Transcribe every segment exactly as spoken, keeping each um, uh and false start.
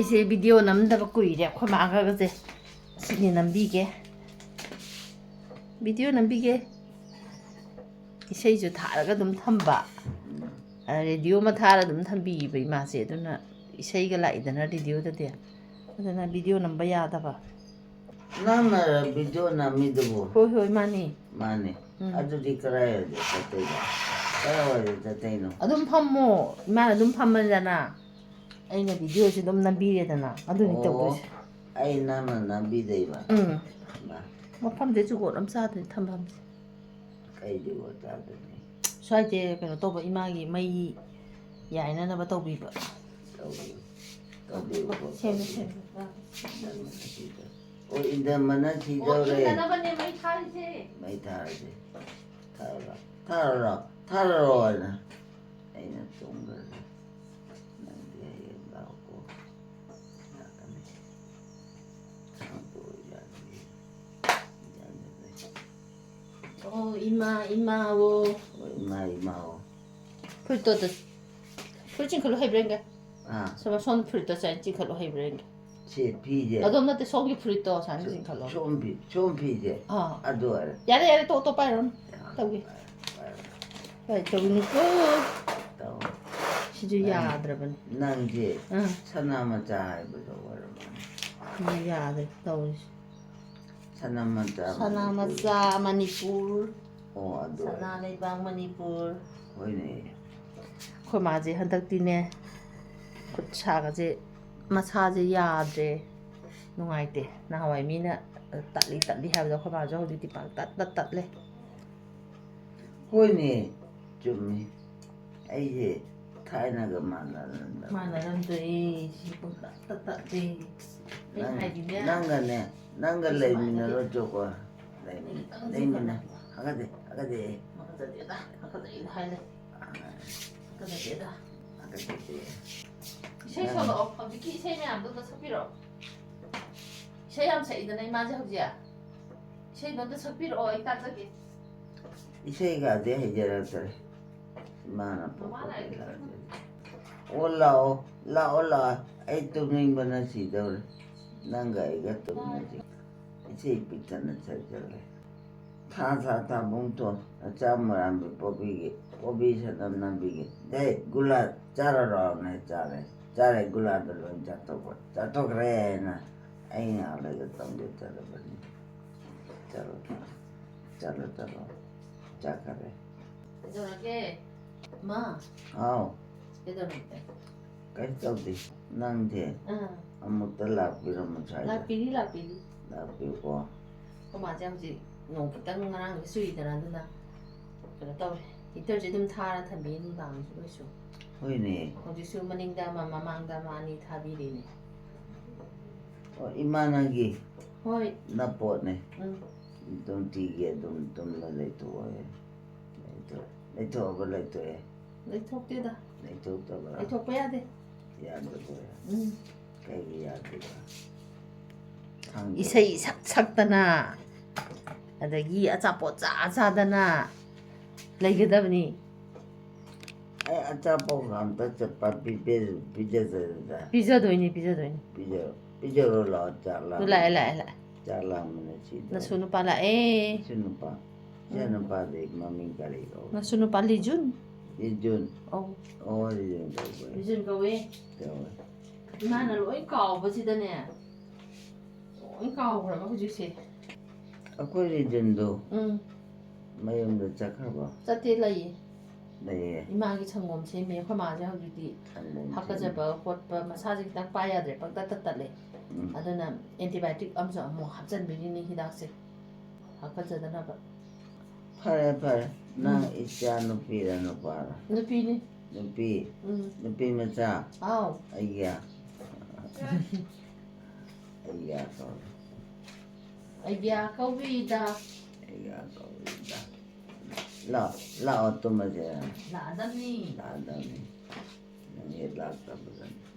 ꯑꯩꯁꯦ ꯚꯤꯗꯤꯑꯣ ꯅꯝꯗꯕ ꯀꯨꯏꯔꯦ, ꯑꯩꯈꯣꯏ ꯃꯥꯒꯁꯦ꯫ ꯁꯤꯅꯤ ꯅꯝꯕꯤꯒꯦ, ꯚꯤꯗꯤꯑꯣ ꯅꯝꯕꯤꯒꯦ꯫ ꯏꯁꯩꯁꯨ ꯊꯥꯔꯒ ꯑꯗꯨꯝ ꯊꯝꯕ, ꯔꯦꯗꯤꯑꯣ ꯑꯃ ꯊꯥꯔ ꯑꯗꯨꯝ ꯊꯝꯕꯤꯌꯦꯕ ꯏꯃꯥꯁꯦ꯫ ꯑꯗꯨꯅ ꯏꯁꯩꯒ ꯂꯥꯛꯏꯗꯅ ꯔꯦꯗꯤꯑꯣꯗꯗꯤ, ꯑꯗꯨꯅ ꯚꯤꯗꯤꯑꯣ ꯅꯝꯕ ꯌꯥꯗꯕ꯫ ꯅꯪꯅ ꯚꯤꯗꯤꯑꯣ ꯅꯝꯃꯤꯗꯨꯕꯨ? ꯍꯣꯏ ꯍꯣꯏ, ꯃꯥꯅꯤ꯫ ꯃꯥꯅꯤ꯫ ꯎꯝ꯫ ꯑꯗꯨꯗꯤ ꯀꯗꯥꯏꯗ ꯆꯠꯇꯣꯏꯅꯣ? ꯀꯗꯥꯏꯋꯥꯏꯗ ꯆꯠꯇꯣꯏꯅꯣ? ꯑꯗꯨꯝ ꯐꯝꯃꯣ, ꯏꯃꯥꯅ ꯑꯗꯨꯝ ꯐꯝꯃꯅꯤꯗꯅ, ꯑꯩꯅ ꯚꯤꯗꯤꯑꯣꯁꯦ ꯑꯗꯨꯝ ꯅꯝꯕꯤꯔꯦꯗꯅ, ꯑꯗꯨꯅꯤ ꯑꯣ, ꯇꯧꯗꯣꯏꯁꯦ꯫ ꯑꯩ ꯅꯪꯅ ꯅꯝꯕꯤꯗꯣꯏꯕ? ꯎꯝ꯫ ꯃꯥ, ꯃꯐꯝꯁꯦ ꯖꯨꯒꯣꯠ ꯑꯃ ꯆꯥꯗ꯭ꯔꯦ ꯊꯝꯐꯝꯁꯦ꯫ ꯀꯩ ꯖꯨꯒꯣꯠ ꯆꯥꯗꯣꯏꯅꯣ? ꯁ꯭ꯋꯥꯏꯁꯦ ꯀꯩꯅꯣ ꯇꯧꯕ, ꯏꯃꯥꯒꯤ ꯃꯩ ꯌꯥꯏꯅꯅꯕ ꯇꯧꯕꯤꯕ꯫ ꯇꯧꯕꯤꯌꯨ꯫ ꯇꯧꯕꯤꯌꯨ꯫ ꯁꯦꯝꯃꯦ, ꯁꯦꯝꯃꯦ꯫ ꯑꯣ, ꯏꯟꯗꯝꯃꯅ ꯑꯣ, ꯊꯤꯗꯧꯔꯦ꯫ ꯏꯟꯗꯅꯕꯅꯦ ꯃꯩ ꯊꯥꯔꯤꯁꯦ꯫ ꯃꯩ ꯊꯥꯔꯁꯦ꯫ ꯊꯥꯔꯣ, ꯊꯥꯔꯣ, ꯊꯥꯔꯣ ꯍꯥꯏꯅ ꯑꯩꯅ ꯇꯨꯝꯈ꯭ꯔꯒꯦ꯫ ꯅꯪꯗꯤ ꯍꯌꯦꯡ ꯂꯥꯛꯑꯣꯀꯣ꯫ ꯂꯥꯛꯀꯅꯤ꯫ ꯁꯥꯡꯗꯣꯛꯑꯣ, ꯌꯥꯗꯦ꯫ ꯌꯥꯗꯦ꯫ ꯑꯣ, ꯏꯃꯥ, ꯏꯃꯥ, ꯑꯣ꯫ ꯑꯣ, ꯏꯃꯥ, ꯏꯃꯥ, ꯑꯣ꯫ ꯐꯨꯔꯤꯠꯇꯣ ꯑꯗꯨ, ꯐꯨꯔꯤꯠ ꯆꯤꯡꯈꯠꯂꯨ ꯍꯩꯕ꯭ꯔꯥ ꯌꯦꯡꯒꯦ꯫ ꯑꯥ꯫ ꯁꯣꯝ, ꯁꯣꯝ ꯐꯨꯔꯤꯠꯇꯣ ꯁꯨꯃꯥꯏꯅ ꯆꯤꯡꯈꯠꯂꯨ ꯍꯩꯕ꯭ꯔꯥ ꯌꯦꯡꯒꯦ꯫ ꯁꯤ ꯐꯤꯁꯦ꯫ ꯑꯗꯣꯝ ꯅꯠꯇꯦ, ꯁꯣꯝꯒꯤ ꯐꯨꯔꯤꯠꯇꯣ ꯁꯨꯃꯥꯏꯅ ꯆꯤꯡꯈꯠꯂꯣ꯫ ꯁꯣꯝ ꯐꯤ, ꯁꯣꯝ ꯐꯤꯁꯦ꯫ ꯑꯥ꯫ ꯑꯗꯨ ꯑꯣꯏꯔꯦ꯫ ꯌꯥꯔꯦ, ꯌꯥꯔꯦ, ꯇꯣꯛ, ꯇꯣꯛ ꯄꯥꯏꯔꯨꯔꯅꯨ꯫ ꯇꯧꯒꯦ꯫ ꯍꯣꯏ, ꯇꯧꯅꯤꯀꯣ꯫ ꯇꯧ꯫ ꯁꯤꯁꯨ ꯅꯪ ꯌꯥꯗ꯭ꯔꯕꯅꯤ꯫ ꯅꯪꯁꯦ ꯑꯥ꯫ ꯁꯅꯥ ꯃꯆꯥ ꯍꯥꯏꯕꯗꯣ ꯑꯣꯏꯔꯝꯃꯅꯤ꯫ ꯁꯤꯁꯨ ꯌꯥꯗ꯭ꯔꯦ ꯇꯧꯔꯤꯁꯦ꯫ ꯁꯅꯥ ꯃꯆꯥ ꯁꯅꯥ ꯃꯅꯤꯄꯨꯔ꯫ ꯃꯆꯥ ꯃꯅꯤꯄꯨꯔ꯫ ꯑꯣ, ꯑꯗꯨ ꯁꯅꯥ ꯂꯩꯕꯥꯛ ꯃꯅꯤꯄꯨꯔ꯫ ꯍꯣꯏꯅꯦ꯫ ꯑꯩꯈꯣꯏ ꯃꯥꯁꯦ ꯍꯟꯗꯛꯇꯤꯅꯦ, ꯈꯨꯠ ꯁꯥꯒꯁꯦ, ꯃꯁꯥꯁꯦ ꯌꯥꯗ꯭ꯔꯦ, ꯅꯨꯡꯉꯥꯏꯇꯦ꯫ ꯅꯍꯥꯟꯋꯥꯏ ꯃꯤꯅ ꯇꯠꯂꯤ ꯇꯠꯂꯤ ꯍꯥꯏꯕꯗꯣ ꯑꯩꯈꯣꯏ ꯃꯥꯁꯨ ꯍꯧꯖꯤꯛꯇꯤ ꯄꯥꯛ ꯇꯠ ꯇꯠ ꯇꯠꯂꯦ꯫ ꯍꯣꯏꯅꯦ, ꯆꯨꯝꯃꯤ꯫ ꯑꯩꯁꯦ ꯊꯥꯏꯅꯒ ꯃꯥꯟꯅꯔꯝꯗꯕ꯫ ꯃꯥꯟꯅꯔꯝꯗ꯭ꯔꯦ, ꯁꯤ ꯄꯨꯡꯇꯠ ꯇꯠ ꯇꯠꯂꯦ꯫ ꯑꯩ ꯅꯪ, ꯍꯥꯏꯗꯤꯅꯦ꯫ ꯅꯪꯒꯅꯦ, ꯅꯪꯒ ꯑꯩ ꯂꯩꯃꯤꯟꯅꯔꯣ ꯁꯨꯃꯥꯏꯅ ꯆꯣꯀꯣ꯫ ꯂꯩꯃꯤꯟ-, ꯈꯤꯇꯪ ꯂꯩꯃꯤꯟꯅ꯫ ꯁꯨꯃꯥꯏꯅ꯫ ꯍꯥꯒꯠꯆꯩ, ꯍꯥꯒꯠꯆꯩ꯫ ꯍꯥꯒꯠꯆꯗꯦꯗ, ꯍꯥꯒꯠꯆꯩꯅ ꯍꯥꯏ ꯂꯩ꯫ ꯍꯥꯒꯠꯆꯗꯦꯗ꯫ ꯍꯥꯒꯠꯆꯗꯦ꯫ ꯏꯁꯩ ꯅꯪ ꯁꯛꯂꯛꯑꯣ, ꯍꯧꯖꯤꯛꯀꯤ ꯏꯁꯩ ꯃꯌꯥꯝꯗꯣ ꯑꯝꯇ ꯁꯛꯄꯤꯔꯛꯑꯣ꯫ ꯏꯁꯩ ꯌꯥꯝ ꯁꯛꯏꯗꯅ ꯏꯃꯥꯁꯦ ꯍꯧꯖꯤꯛ꯫ ꯏꯁꯩꯗꯣ ꯑꯝꯇ ꯁꯛꯄꯤꯔꯛꯑꯣ, ꯑꯩ ꯇꯥꯖꯒꯦ꯫ ꯏꯁꯩꯒꯗꯤ ꯍꯩꯖꯔꯛꯇ꯭ꯔꯦ꯫ ꯏꯃꯥꯅ ꯃꯃꯥꯅ ꯄꯣꯛꯄꯗꯩ ꯍꯥꯏꯕꯗꯨ ꯂꯥꯛꯆꯔꯦ꯫ ꯑꯣ, ꯂꯥꯛꯑꯣ, ꯂꯥꯛꯑꯣ, ꯂꯥꯛꯑꯣ꯫ ꯑꯩ ꯇꯨꯝꯅꯤꯡꯕꯅ ꯁꯤꯗꯧꯔꯦ꯫ ꯅꯪꯒ ꯑꯩꯒ ꯇꯨꯝꯃꯗꯤ ꯏꯆꯦ ꯄꯤꯛꯇꯅ ꯆꯠꯈ꯭ꯔꯦ꯫ ꯊꯥ ꯊꯥ ꯊꯥꯕꯨꯡ ꯊꯣꯟ ꯅꯆꯥ ꯃꯔꯥꯝꯕꯤ ꯄꯣꯕꯤꯒꯦ, ꯄꯣꯕꯤ ꯁꯅꯝ ꯅꯝꯕꯤꯒꯦ꯫ ꯗꯦ ꯒꯨꯂꯥ ꯆꯥꯔꯔꯣꯅ ꯆꯥꯔꯦ꯫ ꯆꯥꯔꯦ, ꯒꯨꯂꯥꯗꯣ ꯂꯣꯏ ꯆꯥꯊꯣꯛꯄ ꯆꯥꯊꯣꯛꯈ꯭ꯔꯦꯅ ꯑꯩ ꯉꯥꯏꯍꯥꯛ ꯂꯩꯔꯒ ꯇꯝꯒꯦ ꯆꯠꯂꯕꯅꯤ꯫ ꯆꯠꯂꯣ, ꯆꯠꯂꯣ, ꯆꯠꯂꯣ꯫ ꯆꯠꯈ꯭ꯔꯦ꯫ ꯀꯩꯗꯧꯔꯒꯦ? ꯃꯥ꯫ ꯍꯥꯎ꯫ ꯀꯩꯗꯧꯔꯒꯦ? ꯀꯩꯁꯨ ꯇꯧꯗꯦ꯫ ꯅꯪꯗꯤ ꯑꯥ꯫ ꯑꯃꯨꯛꯇ ꯂꯥꯛꯄꯤꯔꯝꯃꯣ ꯁ꯭ꯋꯥꯏꯗ꯫ ꯂꯥꯛꯄꯤꯔꯤ, ꯂꯥꯛꯄꯤꯔꯤ꯫ ꯂꯥꯛꯄꯤꯌꯨꯀꯣ꯫ ꯑꯩꯈꯣꯏ ꯃꯥꯁꯦ ꯍꯧꯖꯤꯛ ꯅꯣꯡ ꯈꯤꯇꯪ ꯉꯔꯥꯡꯁꯦ ꯆꯨꯏꯗꯅ, ꯑꯗꯨꯅ ꯀꯩꯅꯣ ꯇꯧꯔꯦ, ꯍꯤꯇꯔꯁꯦ ꯑꯗꯨꯝ ꯊꯥꯔ ꯊꯝꯕꯤ ꯅꯨꯡꯗꯥꯡꯁꯨ ꯀꯩꯁꯨ꯫ ꯍꯣꯏꯅꯦ꯫ ꯍꯧꯖꯤꯛꯁꯨ ꯃꯅꯤꯡꯗ ꯑꯃ, ꯃꯃꯥꯡꯗ ꯑꯃ, ꯑꯅꯤ ꯊꯥꯕꯤꯔꯤꯅꯦ꯫ ꯑꯣ, ꯏꯃꯥꯅꯒꯤ ꯍꯣꯏ꯫ ꯅꯄꯣꯠꯅꯦ꯫ ꯎꯝ꯫ ꯅꯨꯡꯇꯤꯒꯤ ꯑꯗꯨꯝ ꯇꯨꯝꯅ ꯂꯩꯊꯣꯛꯑꯣ꯫ ꯂꯩꯊꯣꯛ-, ꯂꯩꯊꯣꯛꯑꯕ ꯂꯩꯊꯣꯛꯑꯦ? ꯂꯩꯊꯣꯛꯇꯦꯗ꯫ ꯂꯩꯊꯣꯛꯇꯕ꯭ꯔꯥ? ꯂꯩꯊꯣꯛꯄ ꯌꯥꯗꯦ꯫ ꯌꯥꯗꯕ꯭ꯔꯥ? ꯎꯝ꯫ ꯀꯩꯒꯤ ꯌꯥꯗ꯭ꯔꯤꯕ? ꯈꯪꯗꯦ꯫ ꯏꯁꯩ ꯁꯛ ꯁꯛꯇꯅ, ꯑꯗꯒꯤ ꯑꯆꯥꯄꯣꯠ ꯆꯥ ꯆꯥꯗꯅ ꯂꯩꯒꯗꯕꯅꯤ꯫ ꯑꯩ ꯑꯆꯥꯄꯣꯠ ꯑꯝꯇ ꯆꯠꯄ ꯄꯤꯖ-, ꯄꯤꯖꯗ꯭ꯔꯦꯗ꯫ ꯄꯤꯖꯗꯣꯏꯅꯤ, ꯄꯤꯖꯗꯣꯏꯅꯤ꯫ ꯄꯤꯖ-, ꯄꯤꯖꯔꯣ ꯂꯥꯛꯑꯣ, ꯆꯥꯛ ꯂꯥꯝꯃꯦ꯫ ꯂꯥꯛꯑꯦ, ꯂꯥꯛꯑꯦ, ꯂꯥꯛꯑꯦ꯫ ꯆꯥꯛ ꯂꯥꯝꯕꯅ ꯁꯤꯗꯧꯔꯦ꯫ ꯅꯁꯨ ꯅꯨꯄꯥ ꯂꯥꯛꯑꯦ꯫ ꯏꯁꯨ ꯅꯨꯄꯥ꯫ ꯏꯆꯥ ꯎꯝ꯫ ꯅꯨꯄꯥꯗꯤ ꯃꯃꯤꯡ ꯀꯔꯤ ꯀꯧꯏ? ꯅꯁꯨ ꯅꯨꯄꯥ ꯂꯤꯖꯨꯟ꯫ ꯂꯤꯖꯨꯟ꯫ ꯑꯧ꯫ ꯑꯣ, ꯂꯤꯖꯨꯟ ꯀꯧꯕ꯭ꯔꯥ? ꯂꯤꯖꯨꯟ ꯀꯧꯋꯦ꯫ ꯀꯧꯋꯦ꯫ ꯏꯃꯥꯅ ꯂꯣꯏ ꯀꯥꯎꯕꯁꯤꯗꯅꯦ꯫ ꯂꯣꯏ ꯀꯥꯎꯈ꯭ꯔꯕ ꯍꯧꯖꯤꯛꯁꯦ꯫ ꯑꯩꯈꯣꯏ ꯔꯤꯖꯟꯗꯣ ꯎꯝ꯫ ꯃꯌꯨꯝꯗ ꯆꯠꯈ꯭ꯔꯕꯣ? ꯆꯠꯇꯦ, ꯂꯩꯌꯦ꯫ ꯂꯩꯌꯦ꯫ ꯏꯃꯥꯒꯤ ꯁꯪꯒꯣꯝ ꯁꯦꯝꯃꯤ꯫ ꯑꯩꯈꯣꯏ ꯃꯥꯁꯦ ꯍꯧꯖꯤꯛꯇꯤ ꯁꯪꯒꯣꯝ ꯍꯥꯀꯠꯆꯕ ꯁꯦꯝꯃꯤ꯫ ꯈꯣꯠꯄ, ꯃꯁꯥꯁꯦ ꯈꯤꯇꯪ ꯄꯥꯏ ꯌꯥꯗ꯭ꯔꯦ, ꯄꯪꯇꯠꯇ ꯇꯠꯂꯦ꯫ ꯎꯝ꯫ ꯑꯗꯨꯅ ꯑꯦꯟꯇꯤꯕꯥꯌꯣꯇꯤꯛ ꯑꯃꯁꯨ ꯑꯃꯨꯛ ꯍꯥꯞꯆꯤꯟꯕꯤꯔꯤꯅꯤ, ꯍꯤꯗꯥꯛꯁꯦ ꯍꯥꯀꯠꯆꯗꯅꯕ꯫ ꯐꯔꯦ, ꯐꯔꯦ꯫ ꯅꯪ ꯎꯝ꯫ ꯏꯆꯥ ꯅꯨꯄꯤꯔ ꯅꯨꯄꯥꯔ? ꯅꯨꯄꯤꯅꯤ꯫ ꯅꯨꯄꯤ? ꯎꯝ꯫ ꯅꯨꯄꯤ ꯃꯆꯥ? ꯑꯥꯎ꯫ ꯑꯩꯒꯤ? ꯑꯩꯒꯤ ꯀꯧꯔꯦ꯫ ꯑꯩꯒꯤ ꯀꯧꯕꯤꯗ꯫ ꯑꯩꯒꯤ ꯀꯧꯕꯤꯗ꯫ ꯂꯥꯛꯑꯣ, ꯂꯥꯛꯑꯣ, ꯇꯨꯝꯃꯁꯦ꯫ ꯂꯥꯛꯑꯗꯝꯅꯤ꯫ ꯂꯥꯛꯑꯗꯝꯅꯤ꯫ ꯅꯪ ꯍꯦꯛ ꯂꯥꯛꯇꯕꯗ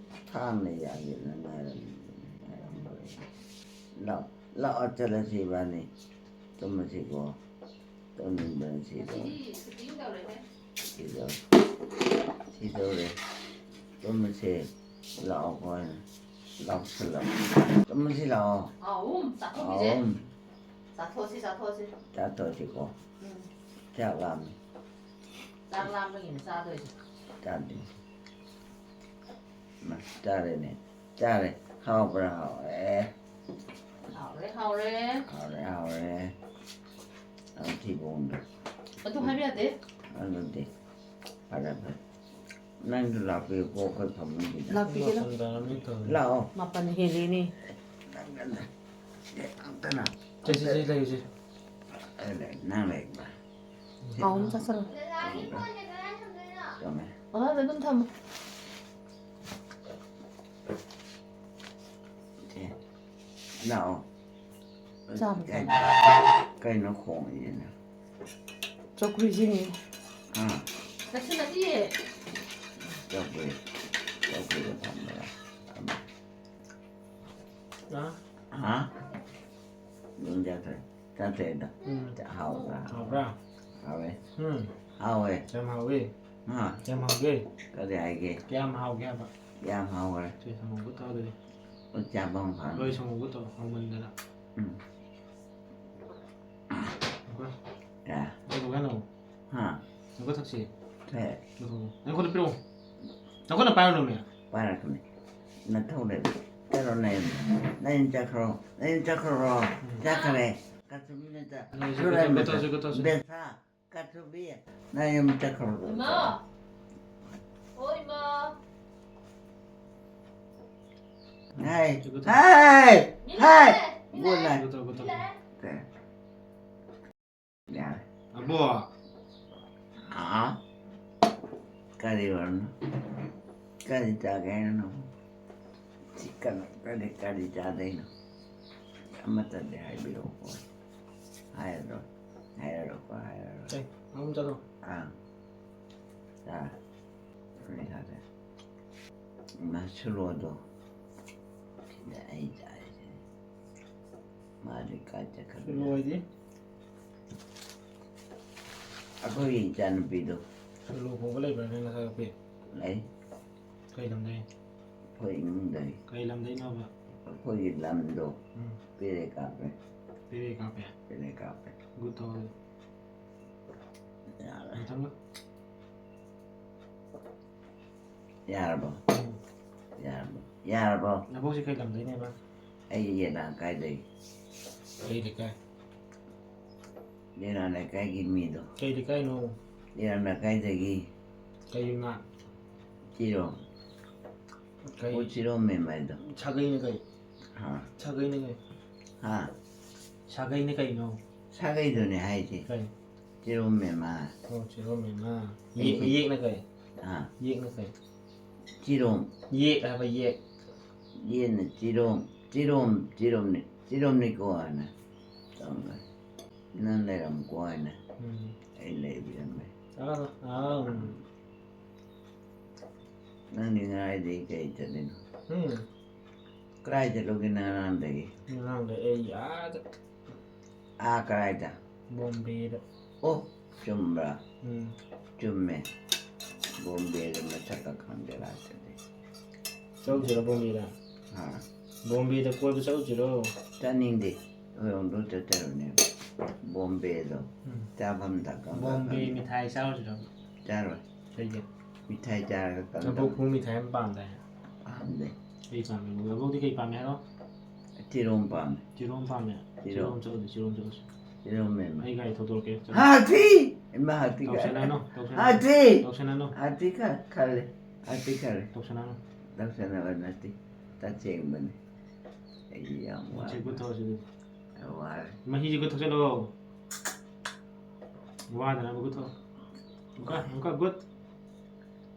ꯊꯥꯡꯅ ꯌꯥꯟꯒꯦꯅ ꯉꯥꯏꯔꯝꯕꯅꯤ, ꯉꯥꯏꯔꯝꯕꯅꯤ꯫ ꯂꯥꯛꯑꯣ, ꯂꯥꯛꯑꯣ, ꯆꯠꯂꯁꯤ ꯏꯕꯥꯅꯤ꯫ ꯇꯨꯝꯃꯁꯤꯀꯣ꯫ ꯇꯨꯝꯅꯤꯡꯕꯅ ꯁꯤꯗꯧꯔꯦ꯫ ꯉꯁꯤꯗꯤ ꯁꯨꯇꯤ ꯇꯧꯔꯦꯍꯦ꯫ ꯁꯤꯗꯧꯔꯦ꯫ ꯁꯤꯗꯧꯔꯦ꯫ ꯇꯨꯝꯃꯁꯦ꯫ ꯂꯥꯛꯑꯣ ꯀꯣꯟꯅ꯫ ꯂꯥꯎꯁꯤꯜꯂꯣ꯫ ꯇꯨꯝꯃꯁꯤ ꯂꯥꯛꯑꯣ꯫ ꯑꯍꯨꯝ ꯆꯥꯊꯣꯛꯈꯤꯁꯦ꯫ ꯑꯍꯨꯝ꯫ ꯆꯥꯊꯣꯛꯑꯁꯤ, ꯆꯥꯊꯣꯛꯑꯁꯤ꯫ ꯆꯥꯊꯣꯛꯑꯁꯤꯀꯣ꯫ ꯎꯝ꯫ ꯆꯥꯛ ꯂꯥꯝꯃꯤ꯫ ꯆꯥꯛ ꯂꯥꯝꯕꯒꯤꯅꯦ ꯆꯥꯗꯣꯏꯁꯦ꯫ ꯆꯥꯗꯦ꯫ ꯃꯥ ꯆꯥꯔꯦꯅꯦ꯫ ꯆꯥꯔꯦ꯫ ꯍꯥꯎꯕ꯭ꯔꯥ? ꯍꯥꯎꯔꯦ꯫ ꯍꯥꯎꯔꯦ, ꯍꯥꯎꯔꯦ꯫ ꯍꯥꯎꯔꯦ, ꯍꯥꯎꯔꯦ꯫ ꯌꯥꯝ ꯊꯤꯕꯣꯡꯗꯣ꯫ ꯑꯗꯨ ꯍꯥꯏꯕ ꯌꯥꯗꯦ꯫ ꯑꯗꯨꯗꯤ ꯐꯔꯦ, ꯐꯔꯦ꯫ ꯅꯪꯁꯨ ꯂꯥꯛꯄꯤꯌꯨꯀꯣ ꯑꯩꯈꯣꯏ ꯐꯃꯨꯡꯁꯤꯗ꯫ ꯂꯥꯛꯄꯤꯒꯦ, ꯂꯥꯛ-, ꯃꯥꯄꯟ ꯇꯥꯔꯝꯃꯦ ꯇꯧꯔꯤ꯫ ꯂꯥꯛꯑꯣ꯫ ꯃꯥꯄꯟ ꯍꯦꯜꯂꯦꯅꯦ꯫ ꯅꯪ, ꯅꯪ, ꯅꯪ, ꯅꯪ, ꯁꯦ, ꯁꯦ, ꯁꯦ, ꯂꯩꯌꯨ, ꯁꯦ꯫ ꯑꯗꯨ ꯅꯪ ꯂꯩꯕ꯫ ꯑꯍꯨꯝ ꯆꯥꯁꯜꯂꯣ꯫ ꯆꯨꯝꯃꯦ꯫ ꯑꯉꯥꯡꯗ ꯑꯗꯨꯝ ꯊꯝꯃꯣ꯫ ꯁꯦ, ꯂꯥꯛꯑꯣ꯫ ꯆꯥꯕ ꯀꯩꯅꯣ ꯈꯣꯡꯉꯤꯁꯤꯅ? ꯆꯧꯀ꯭ꯔꯤꯁꯤꯅꯤ꯫ ꯑꯥ꯫ ꯅꯛꯁꯤꯜꯂꯛꯏꯌꯦ꯫ ꯆꯧꯀ꯭ꯔꯤ, ꯆꯧꯀ꯭ꯔꯤꯗ ꯊꯝꯕ꯭ꯔꯥ? ꯊꯝꯃꯦ꯫ ꯑꯥ꯫ ꯍꯥ? ꯑꯗꯨꯝ ꯆꯠꯈ꯭ꯔꯦ꯫ ꯆꯠꯈ꯭ꯔꯦꯗ꯫ ꯎꯝ꯫ ꯍꯥꯎꯕ꯭ꯔꯥ? ꯍꯥꯎꯕ꯭ꯔꯥ? ꯍꯥꯎꯋꯦ꯫ ꯎꯝ꯫ ꯍꯥꯎꯋꯦ꯫ ꯌꯥꯝ ꯍꯥꯎꯋꯦ꯫ ꯍꯥ? ꯌꯥꯝ ꯍꯥꯎꯋꯦ꯫ ꯀꯔꯤ ꯍꯥꯏꯒꯦ? ꯀꯌꯥꯝ ꯍꯥꯎꯒꯦ ꯍꯥꯏꯕ? ꯌꯥꯝ ꯍꯥꯎꯈ꯭ꯔꯦ꯫ ꯁꯦ, ꯁꯪꯒꯣꯝ ꯈꯔ ꯊꯛꯑꯣ ꯑꯗꯨꯗꯤ꯫ ꯑꯣ, ꯆꯥꯕ ꯑꯃ ꯐꯪꯉꯦ꯫ ꯍꯣꯏ, ꯁꯪꯒꯣꯝ ꯈꯔ ꯊꯛꯑꯣ꯫ ꯍꯥꯎꯃꯟꯗꯅ꯫ ꯎꯝ꯫ ꯉꯥꯏꯈꯣ꯫ ꯀꯌꯥ? ꯀꯩꯗꯧꯒꯦ ꯍꯥꯏꯅꯣ? ꯍꯥ? ꯉꯥꯏꯈꯣ ꯊꯛꯁꯤ꯫ ꯀꯩ? ꯉꯥꯏꯈꯣ꯫ ꯅꯪ ꯈꯨꯠꯇ ꯄꯤꯔꯛꯑꯣ꯫ ꯅꯪ ꯈꯨꯠꯅ ꯄꯥꯏꯔꯨꯅꯣꯃꯦ꯫ ꯄꯥꯏꯔꯛꯀꯅꯤ꯫ ꯅꯊꯧ ꯂꯩꯕ꯫ ꯆꯠꯂꯣ ꯅꯌꯨꯝꯗ꯫ ꯅꯌꯨꯝ ꯆꯠꯈ꯭ꯔꯣ꯫ ꯅꯌꯨꯝ ꯆꯠꯈ꯭ꯔꯣ꯫ ꯎꯝ꯫ ꯆꯠꯈ꯭ꯔꯦ꯫ ꯀꯥꯆꯨꯕꯤꯅ ꯆꯠ-, ꯂꯣꯏꯁꯤ, ꯆꯠꯂꯣ ꯀꯣꯠꯊꯣꯛ, ꯅꯌꯨꯝꯗ꯫ ꯀꯣꯠꯊꯣꯛꯁꯤ, ꯀꯣꯠꯊꯣꯛꯁꯤ꯫ ꯕꯦꯁꯥ꯫ ꯀꯥꯆꯨꯕꯤ꯫ ꯅꯌꯨꯝ ꯆꯠꯈ꯭ꯔꯣ꯫ ꯏꯃꯥ꯫ ꯑꯣ, ꯏꯃꯥ꯫ ꯍꯥꯏ꯫ ꯆꯠꯂꯣ, ꯆꯠꯂꯣ꯫ ꯍꯥꯏ꯫ ꯃꯤꯅ ꯍꯥꯏ꯫ ꯍꯥꯏ꯫ ꯃꯤꯅ ꯒꯨꯗ ꯍꯥꯏ꯫ ꯅꯥꯏꯠ꯫ ꯀꯣꯠꯊꯣꯛ, ꯀꯣꯠꯊꯣꯛ꯫ ꯀꯩ? ꯌꯥꯔꯦ꯫ ꯑꯕꯣ꯫ ꯍꯥ? ꯀꯔꯤ ꯑꯣꯏꯔꯅꯣ? ꯀꯔꯤ ꯆꯥꯒꯦ ꯍꯥꯏꯅꯣ? ꯆꯤꯛꯀꯟ ꯀꯔꯤ, ꯀꯔꯤ ꯆꯥꯗꯣꯏꯅꯣ? ꯑꯃꯇꯗꯤ ꯍꯥꯏꯕꯤꯔꯛꯎꯀꯣ꯫ ꯍꯥꯏꯔꯔꯣꯏ꯫ ꯍꯥꯏꯔꯔꯣꯏꯀꯣ, ꯍꯥꯏꯔꯔꯣꯏ꯫ ꯑꯦ, ꯑꯍꯨꯝ ꯆꯠꯂꯣ꯫ ꯑꯥ꯫ ꯆꯥ꯫ ꯀꯔꯤ ꯆꯥꯗꯣꯏ? ꯃꯁꯨꯔꯣꯗꯣ꯫ ꯁꯤꯗ ꯑꯩ ꯆꯥꯔꯤꯁꯦ꯫ ꯃꯥꯗꯤ ꯀꯥꯏ ꯆꯠꯈ꯭ꯔꯕꯅꯣ? ꯁꯨꯔꯣ ꯍꯥꯏꯗꯤ? ꯑꯩꯈꯣꯏꯒꯤ ꯏꯆꯥꯅꯨꯄꯤꯗꯣ꯫ ꯁꯨꯔꯣ ꯀꯧꯕ ꯂꯩꯕ꯭ꯔꯥꯅꯦ ꯅꯆꯥꯅꯨꯄꯤ? ꯂꯩ꯫ ꯀꯩ ꯂꯝꯗꯩ? ꯑꯩꯈꯣꯏ ꯏꯃꯨꯡꯗꯒꯤ꯫ ꯀꯩ ꯂꯝꯗꯩꯅꯣꯕ? ꯑꯩꯈꯣꯏꯒꯤ ꯂꯝꯗꯣ ꯎꯝ. ꯄꯦꯔꯦ ꯀꯥꯞꯄꯦ꯫ ꯄꯦꯔꯦ ꯀꯥꯞꯄꯦ. ꯄꯦꯔꯦ ꯀꯥꯞꯄꯦ꯫ ꯒꯨꯠ ꯇꯧ. ꯌꯥꯔꯦ꯫ ꯃꯊꯪ. ꯌꯥꯔꯕꯣ? ꯎꯝ. ꯌꯥꯔꯕꯣ? ꯌꯥꯔꯕꯣ? ꯅꯕꯣꯛꯁꯤ ꯀꯩ ꯂꯝꯗꯩꯅꯦꯕ? ꯑꯩ ꯌꯦꯂꯥꯡꯀꯥꯏꯗꯒꯤ꯫ ꯀꯩ ꯂꯩꯀꯥꯏ? ꯌꯦꯂꯥꯡ ꯂꯩꯀꯥꯏꯒꯤ ꯃꯤꯗꯣ꯫ ꯀꯩ ꯂꯩꯀꯥꯏꯅꯣ? ꯌꯦꯂꯥꯡ ꯂꯩꯀꯥꯏꯗꯒꯤ꯫ ꯀꯩ ꯌꯨꯝꯅꯥꯛ? ꯆꯤꯔꯣ꯫ ꯀꯩ? ꯑꯣ, ꯆꯤꯔꯣ ꯃꯦꯝ ꯍꯥꯏꯗꯣ꯫ ꯁꯥꯒꯩꯅ ꯀꯩ? ꯍꯥ? ꯁꯥꯒꯩꯅ ꯀꯩ? ꯍꯥ? ꯁꯥꯒꯩꯅ ꯀꯩꯅꯣ? ꯁꯥꯒꯩꯗꯨꯅꯦ ꯍꯥꯏꯁꯦ꯫ ꯀꯩ? ꯆꯤꯔꯣ ꯃꯦꯝ ꯍꯥ? ꯑꯣ, ꯆꯤꯔꯣ ꯃꯦꯝ ꯍꯥ. ꯑꯩꯁꯦ ꯌꯦꯛꯅ ꯀꯩ? ꯍꯥ? ꯌꯦꯛꯅ ꯀꯩ? ꯆꯤꯔꯣꯝ꯫ ꯌꯦꯛ ꯍꯥꯏꯕ ꯌꯦꯛ. ꯌꯦꯟꯅ ꯆꯤꯔꯣꯝ꯫ ꯆꯤꯔꯣꯝ, ꯆꯤꯔꯣꯝꯅꯤ꯫ ꯆꯤꯔꯣꯝꯅꯤꯀꯣ ꯍꯥꯏꯅ ꯇꯧꯔꯝꯕꯅꯤ꯫ ꯅꯪ ꯂꯩꯔꯝꯃꯨꯀꯣ ꯍꯥꯏꯅ ꯎꯝ. ꯑꯩ ꯂꯩꯕꯤꯔꯝꯃꯦ꯫ ꯑꯥ, ꯑꯥ, ꯎꯝ. ꯅꯪꯗꯤ ꯉꯔꯥꯡꯗꯒꯤ ꯀꯩ ꯆꯠꯂꯤꯅꯣ? ꯎꯝ. ꯀꯗꯥꯏ ꯆꯠꯂꯨꯒꯦ ꯅꯪ ꯉꯔꯥꯡꯗꯒꯤ? ꯉꯔꯥꯡꯗ ꯑꯩ ꯑꯥꯗ ꯑꯥ ꯀꯗꯥꯏꯗ? ꯕꯣꯝꯕꯦꯗ. ꯑꯣ, ꯆꯨꯝꯕ꯭ꯔꯥ? ꯎꯝ. ꯆꯨꯝꯃꯦ꯫ ꯕꯣꯝꯕꯦꯗ ꯃꯁꯛꯀ ꯈꯪꯗꯦ ꯂꯥꯛꯇꯗꯤ꯫ ꯆꯧꯁꯤꯔꯣ ꯕꯣꯝꯕꯦꯗ? ꯑꯥ, ꯕꯣꯝꯕꯦꯗ ꯀꯣꯏꯕ ꯆꯧꯁꯤꯔꯣ? ꯆꯠꯅꯤꯡꯗꯦ꯫ ꯑꯩꯈꯣꯏꯔꯣꯝꯗ ꯆꯠꯆꯔꯨꯅꯦꯕ꯫ ꯕꯣꯝꯕꯦꯗꯣ ꯎꯝ. ꯆꯥꯐꯝ ꯊꯛꯐꯝ ꯕꯣꯝꯕꯦ ꯈꯪꯗꯦ꯫ ꯃꯤꯊꯥꯏ ꯆꯥꯔꯨꯁꯤꯔꯣ? ꯆꯥꯔꯣꯏ꯫ ꯀꯩꯒꯤ? ꯃꯤꯊꯥꯏ ꯆꯥꯔꯒ ꯀꯝ ꯅꯕꯨꯛ ꯈꯨ ꯃꯤꯊꯥꯏ ꯑꯃ ꯄꯥꯝꯗꯥꯏ? ꯄꯥꯝꯗꯦ꯫ ꯀꯩ ꯄꯥꯝꯃꯤ? ꯅꯕꯨꯛꯇꯤ ꯀꯩ ꯄꯥꯝꯃꯤ ꯍꯥꯏꯔꯣ? ꯊꯤꯔꯣꯝ ꯄꯥꯝꯃꯦ꯫ ꯆꯤꯔꯣꯝ ꯄꯥꯝꯃꯦ? ꯆꯤꯔꯣꯝ꯫ ꯆꯤꯔꯣꯝ ꯆꯠꯂꯨꯁꯤ, ꯆꯤꯔꯣꯝ ꯆꯠꯂꯨꯁꯤ. ꯊꯤꯔꯣꯝ ꯃꯦꯝꯃ꯫ ꯑꯩ ꯒꯥꯔꯤ ꯊꯧꯗꯣꯔꯛꯀꯦ, ꯆꯠꯂꯨ. ꯍꯥꯊꯤ! ꯏꯃꯥ ꯍꯥꯊꯤ ꯀꯥꯏ꯫ ꯇꯧꯁꯟꯅꯅꯨ, ꯇꯧꯁꯟꯅꯅꯨ. ꯍꯥꯊꯤ! ꯇꯧꯁꯟꯅꯅꯨ. ꯍꯥꯊꯤ ꯈ-, ꯈꯜꯂꯦ꯫ ꯍꯥꯊꯤ ꯈꯜꯂꯦ꯫ ꯇꯧꯁꯟꯅꯅꯨ. ꯇꯧꯁꯟꯅꯕ ꯅꯠꯇꯦ꯫ ꯇꯁꯦꯡꯕꯅꯤ꯫ ꯑꯩꯗꯤ ꯌꯥꯝ ꯁꯤ ꯋꯥꯔꯦ꯫ ꯒꯨꯠ ꯇꯧꯔꯁꯤ ꯑꯗꯨꯗꯤ. ꯌꯥꯝ ꯋꯥꯔꯦ꯫ ꯃꯍꯤꯁꯤ ꯒꯨꯠ ꯊꯛꯆꯜꯂꯣ. ꯋꯥꯗꯅꯕ ꯒꯨꯠ ꯊꯛꯑꯣ. ꯑꯃꯨꯛꯀ, ꯑꯃꯨꯛꯀ ꯒꯨꯠ.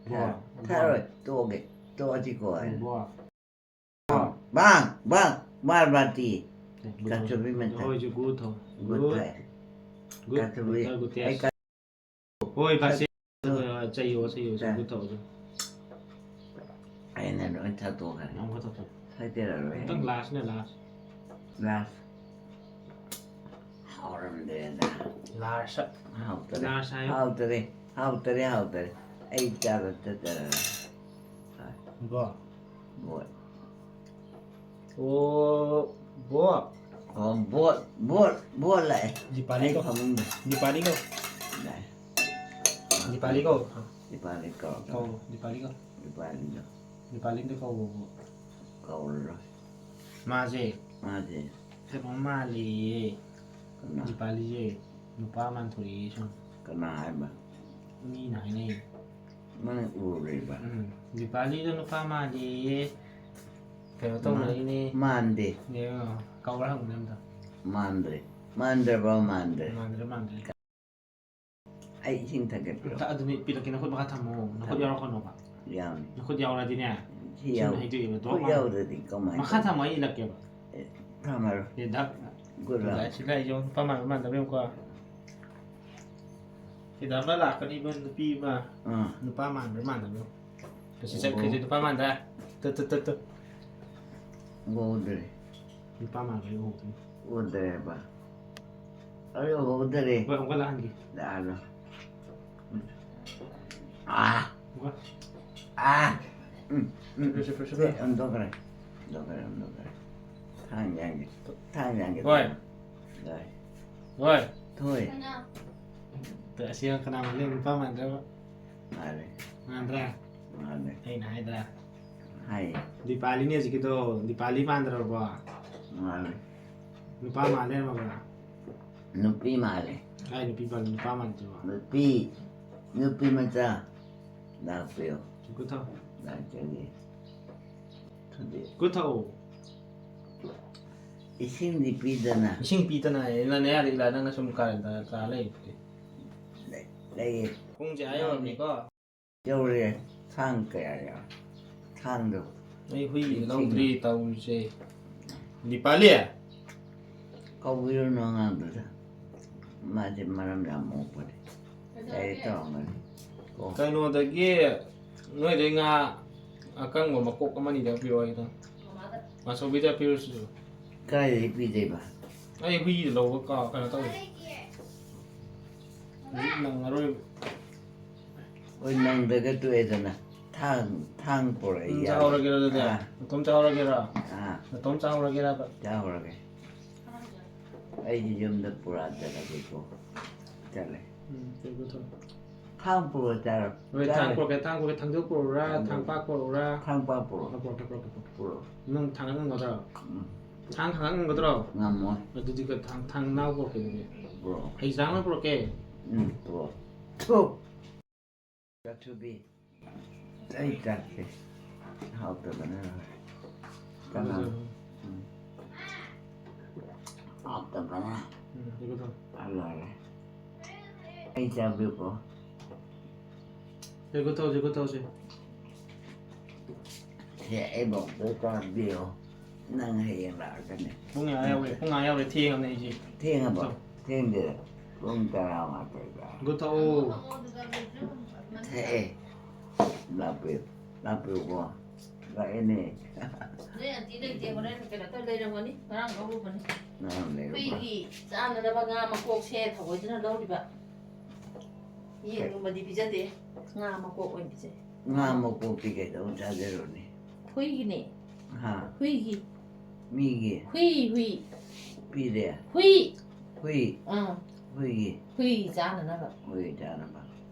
ꯕꯣ. ꯊꯛꯑꯔꯣꯏ꯫ ꯇꯣꯛꯑꯒꯦ꯫ ꯇꯣꯛꯑꯁꯤꯀꯣ ꯍꯥꯏꯅ꯫ ꯕꯣ. ꯕꯥꯡ! ꯕꯥꯡ! ꯃꯥꯔ ꯕꯥꯇꯤ꯫ ꯑꯦ, ꯒꯨꯠ ꯀꯥꯆꯨꯕꯤ ꯊꯛꯑꯣ. ꯃꯊꯛ꯫ ꯍꯣꯏ, ꯍꯧꯖꯤꯛ ꯒꯨꯠ ꯊꯛꯑꯣ. Good good. ꯊꯛꯑꯦ꯫ ꯒꯨꯠ. ꯀꯥꯆꯨꯕꯤ꯫ ꯒꯨꯠ ꯊꯛꯑꯣ, ꯒꯨꯠ ꯑꯩ ꯊꯛꯑꯣ. ꯍꯣꯏ, ꯕꯥꯁꯤ. ꯆꯩꯌꯣ, ꯆꯩꯌꯣ, ꯆꯩꯌꯣ, ꯒꯨꯠ ꯊꯛꯑꯣ, ꯒꯨꯠ. ꯑꯩꯅ ꯂꯣꯏ ꯊꯛꯇꯣꯛꯈ꯭ꯔꯦ꯫ ꯑꯃꯨꯛꯀ ꯊꯛꯆꯜꯂꯣ. ꯊꯛꯆꯔꯔꯣꯏ꯫ ꯑꯃꯨꯛꯇꯪ ꯂꯥꯁꯅꯦ, ꯂꯥꯁ. ꯂꯥꯁ꯫ ꯍꯥꯎꯔꯝꯗ꯭ꯔꯦꯗ꯫ ꯂꯥꯁ. ꯍꯥꯎꯇꯔꯦ꯫ ꯂꯥꯁ ꯍꯥꯏꯌꯣ꯫ ꯍꯥꯎꯇꯔꯦ꯫ ꯍꯥꯎꯇꯔꯦ, ꯍꯥꯎꯇꯔꯦ꯫ ꯑꯩ ꯆꯥꯕ ꯆꯠꯇꯔꯦ꯫ ꯒꯣ. ꯕꯣꯠ꯫ ꯑꯣ, ꯕꯣꯠ꯫ ꯑꯣ, ꯕꯣꯠ, ꯕꯣꯠ, ꯕꯣꯠ ꯂꯥꯛꯑꯦ꯫ ꯗꯤꯄꯥꯂꯤ ꯑꯩ ꯀꯧ꯫ ꯐꯃꯨꯡꯗ꯫ ꯗꯤꯄꯥꯂꯤ ꯀꯧ꯫ ꯂꯥꯛꯑꯦ꯫ ꯗꯤꯄꯥꯂꯤ ꯀꯧ꯫ ꯗꯤꯄꯥꯂꯤ ꯀꯧ꯫ ꯀꯧ, ꯗꯤꯄꯥꯂꯤ ꯀꯧ꯫ ꯗꯤꯄꯥꯂꯤꯗꯣ꯫ ꯗꯤꯄꯥꯂꯤꯗ ꯀꯧꯕꯕꯨ꯫ ꯀꯧꯔꯔꯣꯏ꯫ ꯃꯥꯁꯦ꯫ ꯃꯥꯁꯦ꯫ ꯀꯩꯅꯣ ꯃꯥꯜꯂꯦꯌꯦ꯫ ꯀꯅꯥ? ꯗꯤꯄꯥꯂꯤꯁꯦ ꯅꯨꯄꯥ ꯃꯥꯟꯊꯣꯔꯛꯑꯦ ꯁꯨꯝ꯫ ꯀꯅꯥ ꯍꯥꯏꯕ? ꯃꯤꯅ ꯍꯥꯏꯅꯩ꯫ ꯅꯪ ꯎꯔꯨꯔꯤꯕ? ꯎꯝ꯫ ꯗꯤꯄꯥꯂꯤꯗꯣ ꯅꯨꯄꯥ ꯃꯥꯜꯂꯦꯌꯦ꯫ ꯀꯩꯅꯣ ꯃꯥ-, ꯇꯧꯅꯔꯤꯅꯦ꯫ ꯃꯥꯟꯗꯦ꯫ ꯌꯦꯡꯉꯣ, ꯀꯧꯔ ꯍꯪꯕꯅꯦ ꯑꯝꯇ꯫ ꯃꯥꯟꯗ꯭ꯔꯦ꯫ ꯃꯥꯟꯗ꯭ꯔꯕ ꯃꯥꯟꯗ꯭ꯔꯦ? ꯃꯥꯟꯗ꯭ꯔꯦ, ꯃꯥꯟꯗ꯭ꯔꯦ꯫ ꯑꯩ ꯏꯁꯤꯡ ꯊꯛꯀꯦ ꯄꯤꯔꯛꯑꯣ꯫ ꯊꯛ-, ꯑꯗꯨꯅꯤ ꯄꯤꯔꯛꯀꯦ, ꯅꯈꯨꯠ ꯃꯈꯥ ꯊꯝꯃꯣ꯫ ꯅꯈꯨꯠ ꯊꯝꯃꯣ꯫ ꯌꯥꯎꯔꯛꯀꯅꯣꯕ꯫ ꯌꯥꯎꯅꯤ꯫ ꯅꯈꯨꯠ ꯌꯥꯎꯔꯗꯤꯅꯦ, ꯁꯤ ꯁꯤꯅ ꯌꯥꯎ-, ꯍꯩꯗꯣꯛꯑꯦꯕ, ꯈꯨꯠ ꯗꯣꯛ ꯃꯥ-, ꯌꯥꯎꯗ꯭ꯔꯗꯤ ꯀꯃꯥꯏꯅ ꯃꯈꯥ ꯇꯧꯅꯤ? ꯊꯝꯃꯣ, ꯑꯩ ꯏꯜꯂꯛꯀꯦꯕ꯫ ꯑꯦ, ꯊꯝꯃꯔꯣꯏ꯫ ꯑꯦ, ꯗꯛ-, ꯒꯨꯗ ꯗꯛ ꯂꯥꯛ꯫ ꯁꯤ ꯂꯥꯛꯏꯁꯦ ꯅꯨꯄꯥ ꯃꯥꯟꯕ ꯃꯥꯟꯗꯕ ꯌꯦꯡꯉꯨꯀꯣ꯫ ꯁꯤꯗ ꯑꯃ ꯂꯥꯛꯀꯅꯤꯕ ꯅꯨꯄꯤ ꯑꯃ꯫ ꯑꯥ꯫ ꯅꯨꯄꯥ ꯃꯥꯟꯕ꯭ꯔꯥ ꯃꯥꯟꯗꯕ꯭ꯔꯥ? ꯀꯩꯁꯨ ꯑꯣ꯫ ꯆꯠꯈ꯭ꯔꯤꯁꯦ ꯅꯨꯄꯥ ꯃꯥꯟꯗ꯫ ꯇꯨ, ꯇꯨ, ꯇꯨ, ꯇꯨ꯫ ꯎꯍꯧꯗ꯭ꯔꯦ꯫ ꯅꯨꯄꯥ ꯃꯥꯟꯕ ꯎꯍꯧꯗ꯭ꯔꯦ꯫ ꯎꯗ꯭ꯔꯦꯕ꯫ ꯑꯩ ꯎꯍꯧꯗ꯭ꯔꯦ꯫ ꯍꯣꯏ, ꯑꯃꯨꯛꯀ ꯂꯥꯛꯍꯟꯒꯦ꯫ ꯂꯥꯛꯍꯜꯂꯣ꯫ ꯑꯥ꯫ ꯑꯃꯨꯛꯀ꯫ ꯑꯥ꯫ ꯎꯝ, ꯎꯝ꯫ ꯆꯠꯈ꯭ꯔꯦ, ꯆꯠꯈ꯭ꯔꯦ, ꯆꯠꯈ꯭ꯔꯦ꯫ ꯁꯦ, ꯍꯟꯗꯣꯛꯈ꯭ꯔꯦ꯫ ꯍꯟꯗꯣꯛꯈ꯭ꯔꯦ, ꯍꯟꯗꯣꯛꯈ꯭ꯔꯦ꯫ ꯊꯥꯡ ꯌꯥꯟꯒꯦ꯫ ꯊꯥꯡ ꯌꯥꯟꯒꯦ꯫ ꯍꯣꯏ꯫ ꯌꯥꯏ꯫ ꯍꯣꯏ꯫ ꯊꯣꯏ꯫ ꯀꯅꯥ? ꯑꯁꯤ ꯀꯅꯥ ꯃꯥꯜꯂꯤ? ꯅꯨꯄꯥ ꯃꯥꯟꯗ꯭ꯔꯕ? ꯃꯥꯜꯂꯦ꯫ ꯃꯥꯟꯗ꯭ꯔꯥ? ꯃꯥꯜꯂꯦ꯫ ꯑꯩꯅ ꯍꯥꯏꯗ꯭ꯔꯥ? ꯍꯥꯏ꯫ ꯗꯤꯄꯥꯂꯤꯅꯤ ꯍꯧꯖꯤꯛꯀꯤꯗꯣ꯫ ꯗꯤꯄꯥꯂꯤ ꯃꯥꯟꯗ꯭ꯔꯕꯣ? ꯃꯥꯜꯂꯦ꯫ ꯅꯨꯄꯥ ꯃꯥꯜꯂꯦ ꯍꯥꯏꯕ꯫ ꯅꯨꯄꯤ ꯃꯥꯜꯂꯦ꯫ ꯀꯥꯏ ꯅꯨꯄꯤ ꯃꯥꯜꯂꯦ? ꯅꯨꯄꯥ ꯃꯥꯟꯗ꯭ꯔꯤꯕꯣ? ꯅꯨꯄꯤ, ꯅꯨꯄꯤ ꯃꯆꯥ꯫ ꯂꯥꯛꯄꯤꯌꯣ꯫ ꯈꯨꯠ ꯊꯥꯎ꯫ ꯂꯥꯛꯆꯒꯦ꯫ ꯊꯨꯗꯦꯛ꯫ ꯈꯨꯠ ꯊꯥꯎ꯫ ꯏꯁꯤꯡꯗꯤ ꯄꯤꯗꯅ꯫ ꯏꯁꯤꯡ ꯄꯤꯗꯅ ꯍꯥꯏꯌꯦ꯫ ꯅꯪ ꯅꯌꯥꯗ ꯏꯂꯥ ꯅꯪꯅ ꯁꯨꯝ ꯀꯥꯔꯟ ꯇꯥ-, ꯇꯥ ꯂꯩꯕꯗꯤ꯫ ꯂꯩ-, ꯂꯩꯌꯦ꯫ ꯄꯨꯡꯁꯦ ꯑꯥ ꯌꯧꯔꯝꯃꯤꯀꯣ꯫ ꯌꯧꯔꯦ꯫ ꯊꯥꯡ ꯀꯌꯥ ꯌꯥꯎ-, ꯊꯥꯡꯗꯣ꯫ ꯑꯩ ꯍꯨꯏ ꯂꯧꯗ꯭ꯔꯤ ꯇꯧꯔꯤꯁꯦ꯫ ꯗꯤꯄꯥꯂꯤ꯫ ꯀꯧꯕꯤꯔꯨꯅꯨ ꯑꯉꯥꯡꯗꯨꯗ꯫ ꯃꯥꯗꯤ ꯃꯔꯝ ꯌꯥꯝ ꯃꯣꯛꯄꯅꯦ꯫ ꯂꯥꯏꯔꯤꯛ ꯇꯧꯔꯝꯒꯅꯤ꯫ ꯀꯣ꯫ ꯀꯩꯅꯣꯗꯒꯤ ꯅꯣꯏꯗꯩ ꯉꯥ ꯑꯀꯪꯕ ꯃꯀꯣꯛ ꯑꯃꯅꯤꯗ ꯄꯤꯔꯛꯑꯣ ꯍꯥꯏꯗꯣ꯫ ꯃꯥꯆꯧꯕꯤꯗ ꯄꯤꯔꯨꯁꯤꯁꯨ꯫ ꯀꯥꯏꯗꯒꯤ ꯄꯤꯗꯣꯏꯕ? ꯑꯩ ꯍꯨꯏꯗ ꯂꯧꯕ ꯀꯥꯎ-, ꯀꯩꯅꯣ ꯇꯧꯋꯦ꯫ ꯍꯧꯖꯤꯛ ꯅꯪꯉꯔꯣꯏꯕ꯫ ꯍꯣꯏ, ꯅꯪꯗ꯭ꯔꯒ ꯇꯣꯛꯑꯦꯗꯅ꯫ ꯊꯥꯡ ꯊꯥꯡ ꯄꯨꯔꯛꯏ꯫ ꯎꯝ, ꯆꯥꯍꯧꯔꯒꯦꯔꯣ ꯑꯗꯨꯗꯤ? ꯑꯥ, ꯅꯇꯣꯝ ꯆꯥꯍꯧꯔꯒꯦꯔꯥ? ꯑꯥ, ꯅꯇꯣꯝ ꯆꯥꯍꯧꯔꯒꯦꯔꯕ? ꯆꯥꯍꯧꯔꯒꯦ꯫ ꯑꯩꯗꯤ ꯌꯨꯝꯗ ꯄꯨꯔꯛꯑ ꯆꯠꯂꯒꯦꯀꯣ꯫ ꯆꯠꯂꯦ꯫ ꯎꯝ, ꯀꯩꯒꯨ ꯊꯧ꯫ ꯊꯥꯡ ꯄꯨꯔꯛꯑ ꯆꯥꯔꯣ꯫ ꯍꯣꯏ, ꯊꯥꯡ ꯆꯥꯔꯣ꯫ ꯄꯨꯔꯛꯀꯦ, ꯊꯥꯡ ꯄꯨꯔꯛꯀꯦ, ꯊꯥꯡꯖꯧ ꯄꯨꯔꯛꯎꯔꯥ, ꯊꯥꯡꯖꯧ꯫ ꯊꯥꯡꯄꯥꯛ ꯄꯨꯔꯛꯎꯔꯥ? ꯊꯥꯡꯄꯥꯛ ꯄꯨꯔꯛꯑꯣ꯫ ꯄꯨꯔꯛꯀꯦ, ꯄꯨꯔꯛꯀꯦ, ꯄꯨꯔꯛꯀꯦ꯫ ꯄꯨꯔꯛꯑꯣ꯫ ꯅꯪ ꯊꯥꯡ ꯉꯝꯒꯗ꯭ꯔꯣ? ꯎꯝ, ꯊꯥꯡ ꯊꯥꯡ ꯉꯝꯒꯗ꯭ꯔꯣ? ꯉꯝꯃꯣꯏ꯫ ꯑꯗꯨꯗꯤ ꯀ-, ꯊꯥꯡ, ꯊꯥꯡ ꯅꯥꯎ ꯄꯨꯔꯛꯀꯦ ꯑꯗꯨꯗꯤ꯫ ꯄꯨꯔꯛꯑꯣ꯫ ꯍꯩ ꯆꯥꯝꯃ ꯄꯨꯔꯛꯀꯦ꯫ ꯎꯝ, ꯄꯨꯔꯛꯑꯣ꯫ ꯊꯨ꯫ ꯆꯥꯊꯨꯕꯤ꯫ ꯑꯩ ꯆꯥꯛꯁꯦ ꯍꯥꯎꯇꯕꯅ ꯂꯣꯏꯔꯦ꯫ ꯀꯅꯥ? ꯎꯝ꯫ ꯍꯥꯎꯇꯕꯅ꯫ ꯎꯝ, ꯀꯩꯒꯨ ꯊꯧ꯫ ꯑ, ꯂꯣꯏꯔꯦ꯫ ꯑꯩ ꯆꯥꯕꯤꯌꯨꯀꯣ꯫ ꯀꯩꯒꯨ ꯊꯧꯁꯦ, ꯀꯩꯒꯨ ꯊꯧꯁꯦ꯫ ꯁꯦ, ꯑꯩꯕꯨ ꯑꯝꯇ ꯆꯥꯕꯤꯌꯣ꯫ ꯅꯪ ꯍꯌꯦꯡ ꯂꯥꯛꯑꯒꯅꯦ꯫ ꯄꯨꯡ ꯑꯥ ꯌꯧꯔꯦ, ꯄꯨꯡ ꯑꯥ ꯌꯧꯔꯦ, ꯊꯦꯡꯉꯕꯅꯦ ꯑꯩꯁꯦ꯫ ꯊꯦꯡꯉꯕꯣ? ꯊꯧ꯫ ꯊꯦꯡꯗꯦ꯫ ꯄꯨꯡ ꯇꯔꯥꯃꯥꯊꯣꯏ ꯇꯥꯔꯦ꯫ ꯀꯩꯒꯨ ꯊꯧ꯫ ꯊꯛꯑꯦ꯫ ꯂꯥꯛꯄꯤꯌꯨ꯫ ꯂꯥꯛꯄꯤꯌꯨꯀꯣ꯫ ꯂꯥꯛꯑꯦꯅꯦ꯫ ꯅꯣꯏ ꯑꯟꯇꯤ ꯂꯩꯇꯦ, ꯍꯣꯔꯦꯟ ꯀꯩꯅꯣ ꯇꯧ ꯂꯩꯔꯝꯒꯅꯤ, ꯉꯔꯥꯡ ꯂꯧꯔꯨꯕꯅꯤ꯫ ꯉꯔꯥꯡ ꯂꯩꯔꯨꯕ꯫ ꯑꯩꯈꯣꯏꯒꯤ ꯆꯥꯅꯅꯕ ꯉꯥ ꯃꯀꯣꯛꯁꯦ ꯊꯑꯣꯏꯗꯅ ꯂꯧꯔꯤꯕ꯫ ꯌꯦꯟꯒꯨꯝꯕꯗꯤ ꯄꯤꯖꯗꯦ, ꯉꯥ ꯃꯀꯣꯛ ꯑꯣꯏꯅ ꯄꯤꯖꯩ꯫ ꯉꯥ ꯃꯀꯣꯛꯇꯤ ꯀꯩꯗꯧ ꯆꯥꯖꯔꯨꯅꯤ? ꯍꯨꯏꯒꯤꯅꯦ꯫ ꯍꯥ? ꯍꯨꯏꯒꯤ꯫ ꯃꯤꯒꯤ ꯍꯨꯏ, ꯍꯨꯏ꯫ ꯄꯤꯔꯦ? ꯍꯨꯏ꯫ ꯍꯨꯏ? ꯑꯥ, ꯍꯨꯏꯒꯤ? ꯍꯨꯏ ꯆꯥꯅꯅꯕ꯫ ꯍꯨꯏ ꯆꯥꯅꯕ?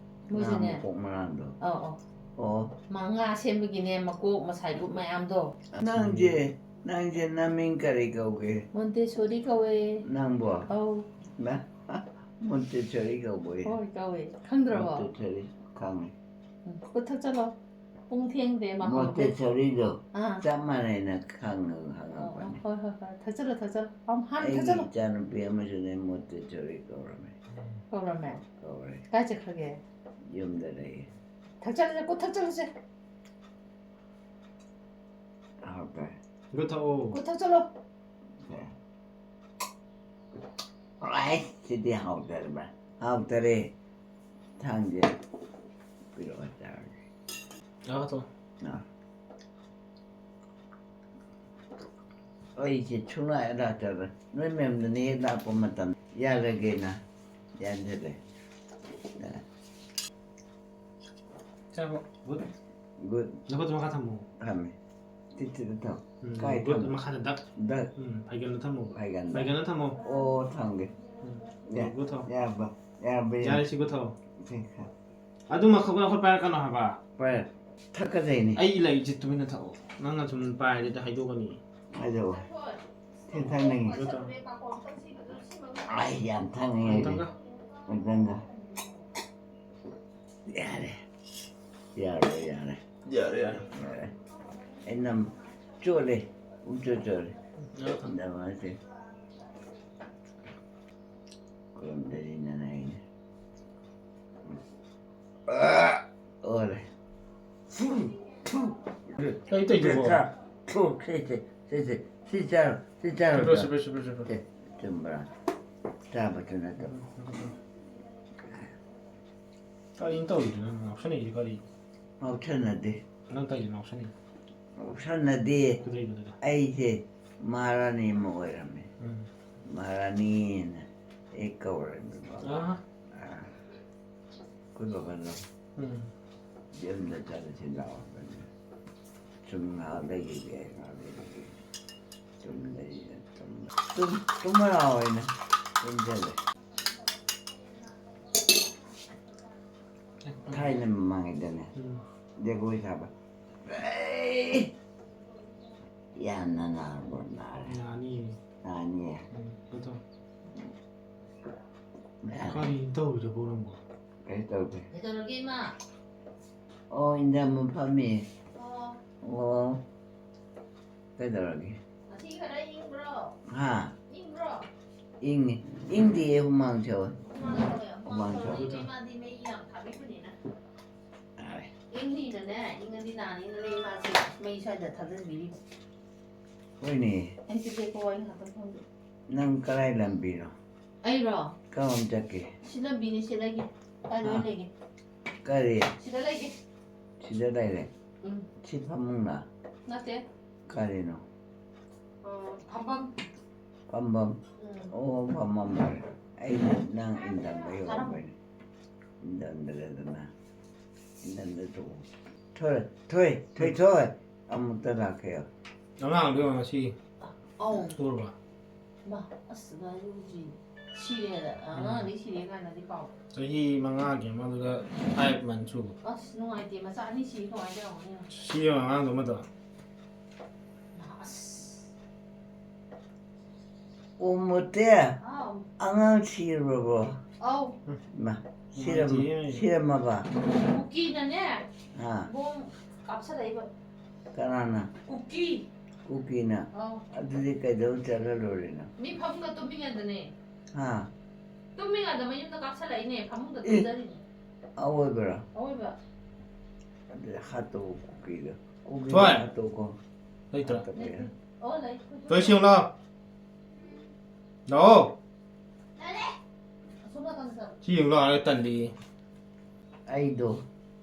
ꯉꯥ ꯃꯣꯏꯁꯨꯅꯦ꯫ ꯃꯀꯣꯛ ꯃꯔꯥꯡꯗꯣ? ꯑꯧ, ꯑꯧ꯫ ꯑꯣ, ꯃꯥ ꯉꯥ ꯁꯦꯝꯕꯒꯤꯅꯦ, ꯃꯀꯣꯛ, ꯃꯁꯥꯏꯒꯨꯞ ꯃꯌꯥꯝꯗꯣ꯫ ꯅꯪꯁꯦ, ꯅꯪꯁꯦ ꯅꯃꯤꯡ ꯀꯔꯤ ꯀꯧꯒꯦ? ꯃꯣꯟꯇꯦꯁꯣꯔꯤ ꯀꯧꯋꯦ꯫ ꯅꯪꯕꯣ? ꯑꯧ꯫ ꯅ-, ꯃꯣꯟꯇꯦꯁꯣꯔꯤ ꯀꯧꯕ? ꯍꯣꯏ, ꯀꯧꯋꯦ꯫ ꯈꯪꯗ꯭ꯔꯕꯣ? ꯃꯣꯟꯇꯦꯁꯣꯔꯤ ꯈꯪꯉꯦ꯫ ꯎꯝ, ꯈꯨꯠ ꯊꯛꯆꯜꯂꯣ꯫ ꯄꯨꯡ ꯊꯦꯡꯗꯦ, ꯃꯥ ꯍꯧꯒꯠꯂꯦ꯫ ꯃꯣꯟꯇꯦꯁꯣꯔꯤꯗꯣ ꯑꯥ꯫ ꯆꯞ ꯃꯥꯟꯅꯩꯅ ꯈꯪꯉ-, ꯑꯣ, ꯑꯣ, ꯍꯪꯉꯛꯄꯅꯦ꯫ ꯍꯣꯏ, ꯍꯣꯏ, ꯍꯣꯏ꯫ ꯊꯛꯆꯜꯂꯣ, ꯊꯛꯆꯜꯂꯣ꯫ ꯑꯝ, ꯍꯥꯟꯅ ꯑꯩꯒꯤ ꯊꯛꯆꯜꯂꯣ꯫ ꯏꯆꯥꯅꯨꯄꯤ ꯑꯃꯁꯨꯅꯦ, ꯃꯣꯟꯇꯦꯁꯣꯔꯤ ꯀꯧꯔꯝꯃꯦ꯫ ꯀꯧꯔꯝꯃꯦ? ꯀꯧꯔꯦ꯫ ꯀꯥꯏ ꯆꯠꯈ꯭ꯔꯒꯦ? ꯌꯨꯝꯗ ꯂꯩꯌꯦ꯫ ꯊꯛꯆꯜꯂꯁꯦ, ꯈꯨꯠ ꯊꯛꯆꯜꯂꯁꯦ꯫ ꯍꯥꯎꯇꯦ꯫ ꯀꯩꯒꯨ ꯊꯧ꯫ ꯈꯨꯠ ꯊꯛꯆꯜꯂꯣ꯫ ꯁꯦ꯫ ꯑꯥꯏ, ꯁꯤꯗꯤ ꯍꯥꯎꯇꯔꯕ? ꯍꯥꯎꯇꯔꯦ꯫ ꯊꯥꯡꯁꯦ ꯄꯤꯔꯛꯑꯣ ꯆꯥꯔꯒꯦ꯫ ꯀꯩꯒꯨ ꯊꯧ꯫ ꯑ꯫ ꯑꯩꯁꯦ ꯁꯨꯡꯂꯥꯛ ꯂꯥꯛꯇꯕ꯫ ꯅꯣꯏ ꯃꯌꯥꯝꯗꯨꯅ ꯍꯦꯛ ꯂꯥꯛꯄ ꯃꯇꯝ ꯌꯥꯔꯒꯦꯅ ꯌꯥꯟꯁꯤꯜꯂꯦ꯫ ꯆꯥꯕ꯫ ꯒꯨꯗ꯫ ꯒꯨꯗ꯫ ꯅꯈꯨꯠꯇꯨ ꯃꯈꯥ ꯊꯝꯃꯣ꯫ ꯊꯝꯃꯦ꯫ ꯇꯤꯠ ꯇꯤꯠꯇ ꯊꯝꯃꯣ꯫ ꯎꯝ, ꯀꯥꯏ ꯒꯨꯗ ꯊꯝꯃꯣ? ꯃꯈꯥꯗ ꯗꯛ꯫ ꯗꯛ꯫ ꯎꯝ, ꯐꯩꯒꯟꯗ ꯊꯝꯃꯣ꯫ ꯐꯩꯒꯟꯗ꯫ ꯐꯩꯒꯟꯗ ꯊꯝꯃꯣ꯫ ꯑꯣ, ꯊꯝꯒꯦ꯫ ꯎꯝ, ꯌꯥ-, ꯒꯨꯗ ꯊꯝꯃꯣ꯫ ꯌꯥꯔꯕ? ꯌꯥꯔꯕ ꯌꯦꯡꯉꯣ꯫ ꯌꯥꯔꯦ, ꯁꯤ ꯒꯨꯗ ꯊꯝꯃꯣ꯫ ꯁꯤ ꯈ-, ꯑꯗꯨ ꯃꯈꯥ ꯅꯈꯨꯠ ꯄꯥꯏꯔꯛꯀꯅꯣ ꯍꯥꯏꯕ꯫ ꯄꯥꯏꯔꯦ꯫ ꯊꯛꯀꯗꯣꯏꯅꯤ꯫ ꯑꯩ ꯂꯩꯁꯦ ꯇꯨꯃꯤꯟꯅ ꯊꯛꯑꯣ꯫ ꯅꯪꯅ ꯁꯨꯝ ꯄꯥꯏꯔꯗꯤ ꯍꯥꯏꯗꯣꯛꯀꯅꯤ꯫ ꯍꯥꯏꯗꯣꯛꯑꯣ꯫ ꯊꯦꯡ ꯊꯛꯅꯤꯡꯉꯤ꯫ ꯒꯨꯗ ꯊꯝꯃꯣ꯫ ꯑꯩ ꯌꯥꯝ ꯊꯛꯅꯤꯡꯉꯦ ꯑꯩꯗꯤ꯫ ꯑꯝꯇꯪꯒ꯫ ꯑꯝꯇꯪꯒ꯫ ꯌꯥꯔꯦ꯫ ꯌꯥꯔꯦ, ꯌꯥꯔꯦ꯫ ꯌꯥꯔꯦ, ꯌꯥꯔꯦ꯫ ꯌꯥꯔꯦ꯫ ꯑꯩ ꯅꯝ ꯆꯣꯠꯂꯦ꯫ ꯄꯨꯡꯆꯣꯠ ꯆꯣꯠꯂꯦ꯫ ꯌꯥꯔꯦ꯫ ꯅꯝꯃꯁꯦ꯫ ꯀꯣꯟꯗꯔꯤꯅ ꯑꯩꯅ꯫ ꯑꯣꯔꯦ꯫ ꯀꯩ ꯇꯧꯔꯤꯗꯨꯕꯣ? ꯊꯨ, ꯁꯤ, ꯁꯤ, ꯁꯤ, ꯁꯤ, ꯁꯤ ꯆꯥꯔꯣ, ꯁꯤ ꯆꯥꯔꯣ꯫ ꯁꯤꯄ꯭ꯔꯣ, ꯁꯤꯄ꯭ꯔꯣ, ꯁꯤꯄ꯭ꯔꯣ, ꯁꯤꯄ꯭ꯔꯣ꯫ ꯑꯦ, ꯆꯨꯝꯕ꯭ꯔꯥ? ꯆꯥꯕꯁꯨ ꯅꯠꯇꯕ꯫ ꯀꯔꯤꯅꯣ ꯇꯧꯔꯤꯗꯨꯅ? ꯉꯥꯎꯁꯟꯅꯩꯁꯦ ꯀꯔꯤ? ꯉꯥꯎꯁꯟꯅꯗꯦ꯫ ꯅꯪ ꯀꯔꯤꯒꯤ ꯉꯥꯎꯁꯟꯅꯩ? ꯉꯥꯎꯁꯟꯅꯗꯦ꯫ ꯀꯩꯗꯧꯔꯤꯅꯣ ꯑꯗꯨꯗꯤ? ꯑꯩꯁꯦ ꯃꯍꯥꯔꯥꯅꯤ ꯑꯃ ꯑꯣꯏꯔꯝꯃꯦ꯫ ꯎꯝ꯫ ꯃꯍꯥꯔꯥꯅꯤꯅ ꯍꯦꯛ ꯀꯧꯔꯝꯃꯦꯕ꯫ ꯑꯥ꯫ ꯑꯥ꯫ ꯑꯩꯈꯣꯏ ꯕꯕꯥꯅ ꯎꯝ꯫ ꯌꯨꯝꯗ ꯆꯠꯂꯁꯤ ꯂꯥꯛꯑꯣ꯫ ꯁꯨꯝ ꯉꯥꯏꯍꯥꯛ ꯂꯩꯈꯤꯒꯦ, ꯉꯥꯏꯍꯥꯛ ꯂꯩꯈꯤꯒꯦ꯫ ꯁꯨꯝ ꯂꯩ, ꯁꯨꯝ, ꯁꯨꯝ, ꯁꯨꯝ ꯍꯔꯥꯎ ꯍꯥꯏꯅ ꯁꯨꯝ ꯆꯠꯂꯦ꯫ ꯊꯥꯏꯅ ꯃꯃꯥꯡꯉꯩꯗꯅꯦ, ꯎꯝ꯫ ꯖꯒꯣꯏ ꯁꯥꯕ꯫ ꯑꯩ! ꯌꯥꯝꯅ ꯅꯥꯔꯕꯣ? ꯅꯥꯔꯦ꯫ ꯅꯥꯅꯤꯌꯦ꯫ ꯅꯥꯅꯤꯌꯦ꯫ ꯎꯝ, ꯑꯗꯣ ꯅꯥꯔꯦ꯫ ꯀꯔꯤ ꯇꯧꯔꯤꯗꯨꯕꯣ ꯅꯪꯕꯣ? ꯀꯩꯁꯨ ꯇꯧꯗꯦ꯫ ꯀꯩꯗꯧꯔꯒꯦ, ꯏꯃꯥ? ꯑꯣ, ꯏꯟꯖꯥꯡ ꯐꯝꯃꯤ꯫ ꯑꯣ꯫ ꯑꯣ꯫ ꯀꯩꯗꯧꯔꯒꯦ? ꯉꯁꯤ ꯈꯔ ꯏꯪꯕ꯭ꯔꯣ? ꯍꯥ? ꯏꯪꯕ꯭ꯔꯣ? ꯏꯪꯉꯤ꯫ ꯏꯪꯗꯤꯌꯦ, ꯍꯨꯃꯥꯡ ꯁꯧꯋꯦ꯫ ꯍꯨꯃꯥꯡ ꯁꯧꯋꯦ? ꯍꯨꯃꯥꯡ ꯁꯧꯋꯦ꯫ ꯏꯃꯥꯗꯤ ꯃꯩ ꯌꯥꯝ ꯊꯥꯕꯤꯕꯅꯤꯅ꯫ ꯇꯥꯔꯦ꯫ ꯏꯪꯅꯤꯅꯅꯦ, ꯏꯪꯉꯗꯤ ꯅꯥꯅꯤꯅꯅꯦ ꯏꯃꯥꯁꯦ ꯃꯩ ꯁ꯭ꯋꯥꯏꯗ ꯊꯥꯖꯤꯟꯕꯤꯔꯤꯕ꯫ ꯍꯣꯏꯅꯦ꯫ ꯑꯩꯁꯦ ꯂꯦꯞꯄ ꯋꯥꯔꯤ ꯉꯥꯛꯇꯪ ꯐꯝꯒꯦ꯫ ꯅꯪ ꯀꯔꯥꯏ ꯂꯝꯕꯤꯅꯣ? ꯑꯩꯔꯣ? ꯀꯔꯣꯝ ꯆꯠꯀꯦ? ꯁꯤ ꯂꯝꯕꯤꯅꯤ, ꯁꯤ ꯂꯩꯒꯦ꯫ ꯀꯥꯏꯗ ꯑꯣꯏꯅ ꯑꯥ꯫ ꯂꯩꯒꯦ? ꯀꯔꯤ? ꯁꯤꯗ ꯂꯩꯒꯦ꯫ ꯁꯤꯗ ꯂꯩꯔꯦ? ꯎꯝ꯫ ꯁꯤ ꯐꯃꯨꯡꯂ? ꯅꯠꯇꯦ꯫ ꯀꯔꯤꯅꯣ? ꯑ, ꯐꯝꯐꯝ꯫ ꯐꯝꯐꯝ? ꯎꯝ꯫ ꯑꯣ, ꯐꯝꯐꯝ ꯑꯣꯏꯔꯦ꯫ ꯑꯩꯗꯤ ꯅꯪ ꯏꯟꯊꯝꯕ ꯌꯧꯔꯝꯕꯅꯤ꯫ ꯏꯟꯊꯝꯗ꯭ꯔꯦꯗꯅ꯫ ꯏꯟꯊꯝꯗ ꯇꯣꯛꯑꯣ꯫ ꯊꯣꯏ, ꯊꯣꯏ, ꯊꯣꯏ, ꯊꯣꯏ꯫ ꯑꯃꯨꯛꯇ ꯂꯥꯛꯀꯦ꯫ ꯑꯉꯥꯡꯗꯣ ꯌꯦꯡꯉꯣ ꯉꯁꯤ꯫ ꯑꯧ꯫ ꯎꯔꯕ? ꯃꯥ, ꯑꯁ, ꯉꯥꯏꯔꯨꯗ꯭ꯔꯤ꯫ ꯁꯤꯔꯦ ꯍꯥꯏꯗ꯫ ꯑ, ꯎꯝ꯫ ꯑꯉꯥꯡꯗꯤ ꯁꯤꯔꯦ ꯀꯥꯏꯅꯗꯤ ꯄꯥꯎ꯫ ꯆꯍꯤ ꯃꯉꯥꯒꯤ ꯑꯃꯗꯨꯗ five months ꯁꯨꯕ꯫ ꯑꯁ, ꯅꯨꯡꯉꯥꯏꯇꯦ꯫ ꯃꯆꯥ ꯑꯅꯤ ꯁꯤꯔꯦ ꯀꯃꯥꯏꯅ ꯇꯧꯔꯝꯒꯅꯤ? ꯁꯤꯔꯦ ꯑꯉꯥꯡꯗꯣ ꯑꯃꯗꯣ꯫ ꯃꯥ, ꯑꯁ꯫ ꯑꯣ, ꯃꯣꯇꯦ꯫ ꯍꯥꯎ꯫ ꯑꯉꯥꯡ ꯁꯤꯔꯕꯣ? ꯑꯧ꯫ ꯃꯥ, ꯁꯤꯔꯝ-, ꯅꯨꯡꯉꯥꯏꯇꯦꯌꯦ꯫ ꯁꯤꯔꯝꯃꯕ? ꯀꯨꯀꯤꯅꯅꯦ, ꯑꯥ꯫ ꯕꯣꯝ ꯀꯥꯞꯁꯜꯂꯛꯏꯕ꯫ ꯀꯅꯥꯅ? ꯀꯨꯀꯤ꯫ ꯀꯨꯀꯤꯅ? ꯑꯧ꯫ ꯑꯗꯨꯗꯤ ꯀꯩꯗꯧ ꯆꯠꯂ ꯂꯣꯏꯔꯦꯅ? ꯃꯤ ꯐꯃꯨꯡꯗ ꯇꯨꯝꯃꯤꯉꯩꯗꯅꯦ꯫ ꯍꯥ? ꯇꯨꯝꯃꯤꯉꯩꯗ ꯃꯌꯨꯝꯗ ꯀꯥꯞꯁꯜꯂꯛꯏꯅꯦ, ꯐꯃꯨꯡꯗ ꯑꯦ, ꯇꯨꯝꯖꯔꯤꯅꯦ꯫ ꯑꯋꯣꯏꯕꯔꯣ? ꯑꯋꯣꯏꯕ꯫ ꯑꯗꯨꯗꯤ ꯍꯥꯠꯇꯣꯛꯎ ꯀꯨꯀꯤꯗꯣ꯫ ꯀꯨꯀꯤꯗꯣ ꯊꯣꯏ! ꯍꯥꯠꯇꯣꯛꯎꯀꯣ꯫ ꯂꯩꯇ꯭ꯔꯣ? ꯍꯥꯠꯇꯣꯛꯄ ꯌꯥꯏ꯫ ꯑꯣ, ꯂꯩ꯫ ꯊꯣꯏ, ꯁꯤ ꯌꯦꯡꯉꯨ ꯂꯥꯎ꯫ ꯂꯥꯛꯑꯣ꯫ ꯌꯥꯔꯦ꯫ ꯑꯁꯣꯝ ꯅꯥꯀꯟꯗ ꯆꯠꯂꯣ꯫ ꯁꯤ ꯌꯦꯡꯉꯨ ꯂꯥꯎ ꯍꯥꯏꯔꯒ ꯇꯜꯂꯤ꯫ ꯑꯩꯗꯣ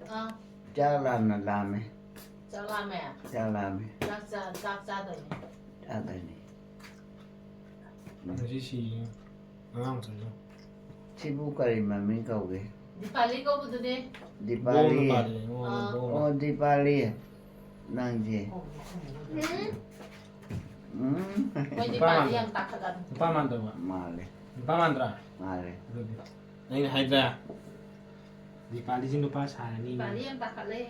ꯑꯥ꯫ ꯆꯥꯛ ꯂꯥꯝꯅ ꯂꯥꯝꯃꯦ꯫ ꯆꯥꯛ ꯂꯥꯝꯃꯦ? ꯆꯥꯛ ꯂꯥꯝꯃꯦ꯫ ꯆꯥꯛ ꯆꯥ-, ꯆꯥꯛ ꯆꯥꯗꯣꯏꯅꯦ꯫ ꯆꯥꯗꯣꯏꯅꯦ꯫ ꯎꯝ꯫ ꯉꯁꯤ ꯁꯤ ꯑꯉꯥꯡ ꯃꯆꯥꯁꯨ꯫ ꯁꯤꯕꯨ ꯀꯔꯤ ꯃꯃꯤꯡ ꯀꯧꯒꯦ? ꯗꯤꯄꯥꯂꯤ ꯀꯧꯕꯗꯨꯅꯦ꯫ ꯗꯤꯄꯥꯂꯤ꯫ ꯕꯣꯝꯅ ꯄꯥꯜꯂꯦ, ꯑꯩꯉꯣꯟꯗ ꯑꯥ꯫ ꯕꯣꯝꯅ꯫ ꯑꯣ, ꯗꯤꯄꯥꯂꯤ꯫ ꯅꯪꯁꯦ꯫ ꯎꯝ꯫ ꯎꯝ꯫ ꯃꯣꯏ ꯅꯨꯄꯥ ꯗꯤꯄꯥꯂꯤ ꯃꯥꯟꯗ꯭ꯔꯣ? ꯌꯥꯝ ꯇꯥꯈꯠꯂꯝꯃꯦ꯫ ꯅꯨꯄꯥ ꯃꯥꯟꯗꯕ꯭ꯔꯥ? ꯃꯥꯜꯂꯦ꯫ ꯅꯨꯄꯥ ꯃꯥꯟꯗ꯭ꯔꯥ? ꯃꯥꯜꯂꯦ꯫ ꯑꯗꯨꯗꯤ ꯑꯩꯅ ꯍꯥꯏꯗ꯭ꯔꯥ? ꯗꯤꯄꯥꯂꯤꯁꯤ ꯅꯨꯄꯥ ꯁꯥꯔꯅꯤ꯫ ꯗꯤꯄꯥꯂꯤ ꯌꯥꯝ ꯇꯥꯈꯠꯂꯦ꯫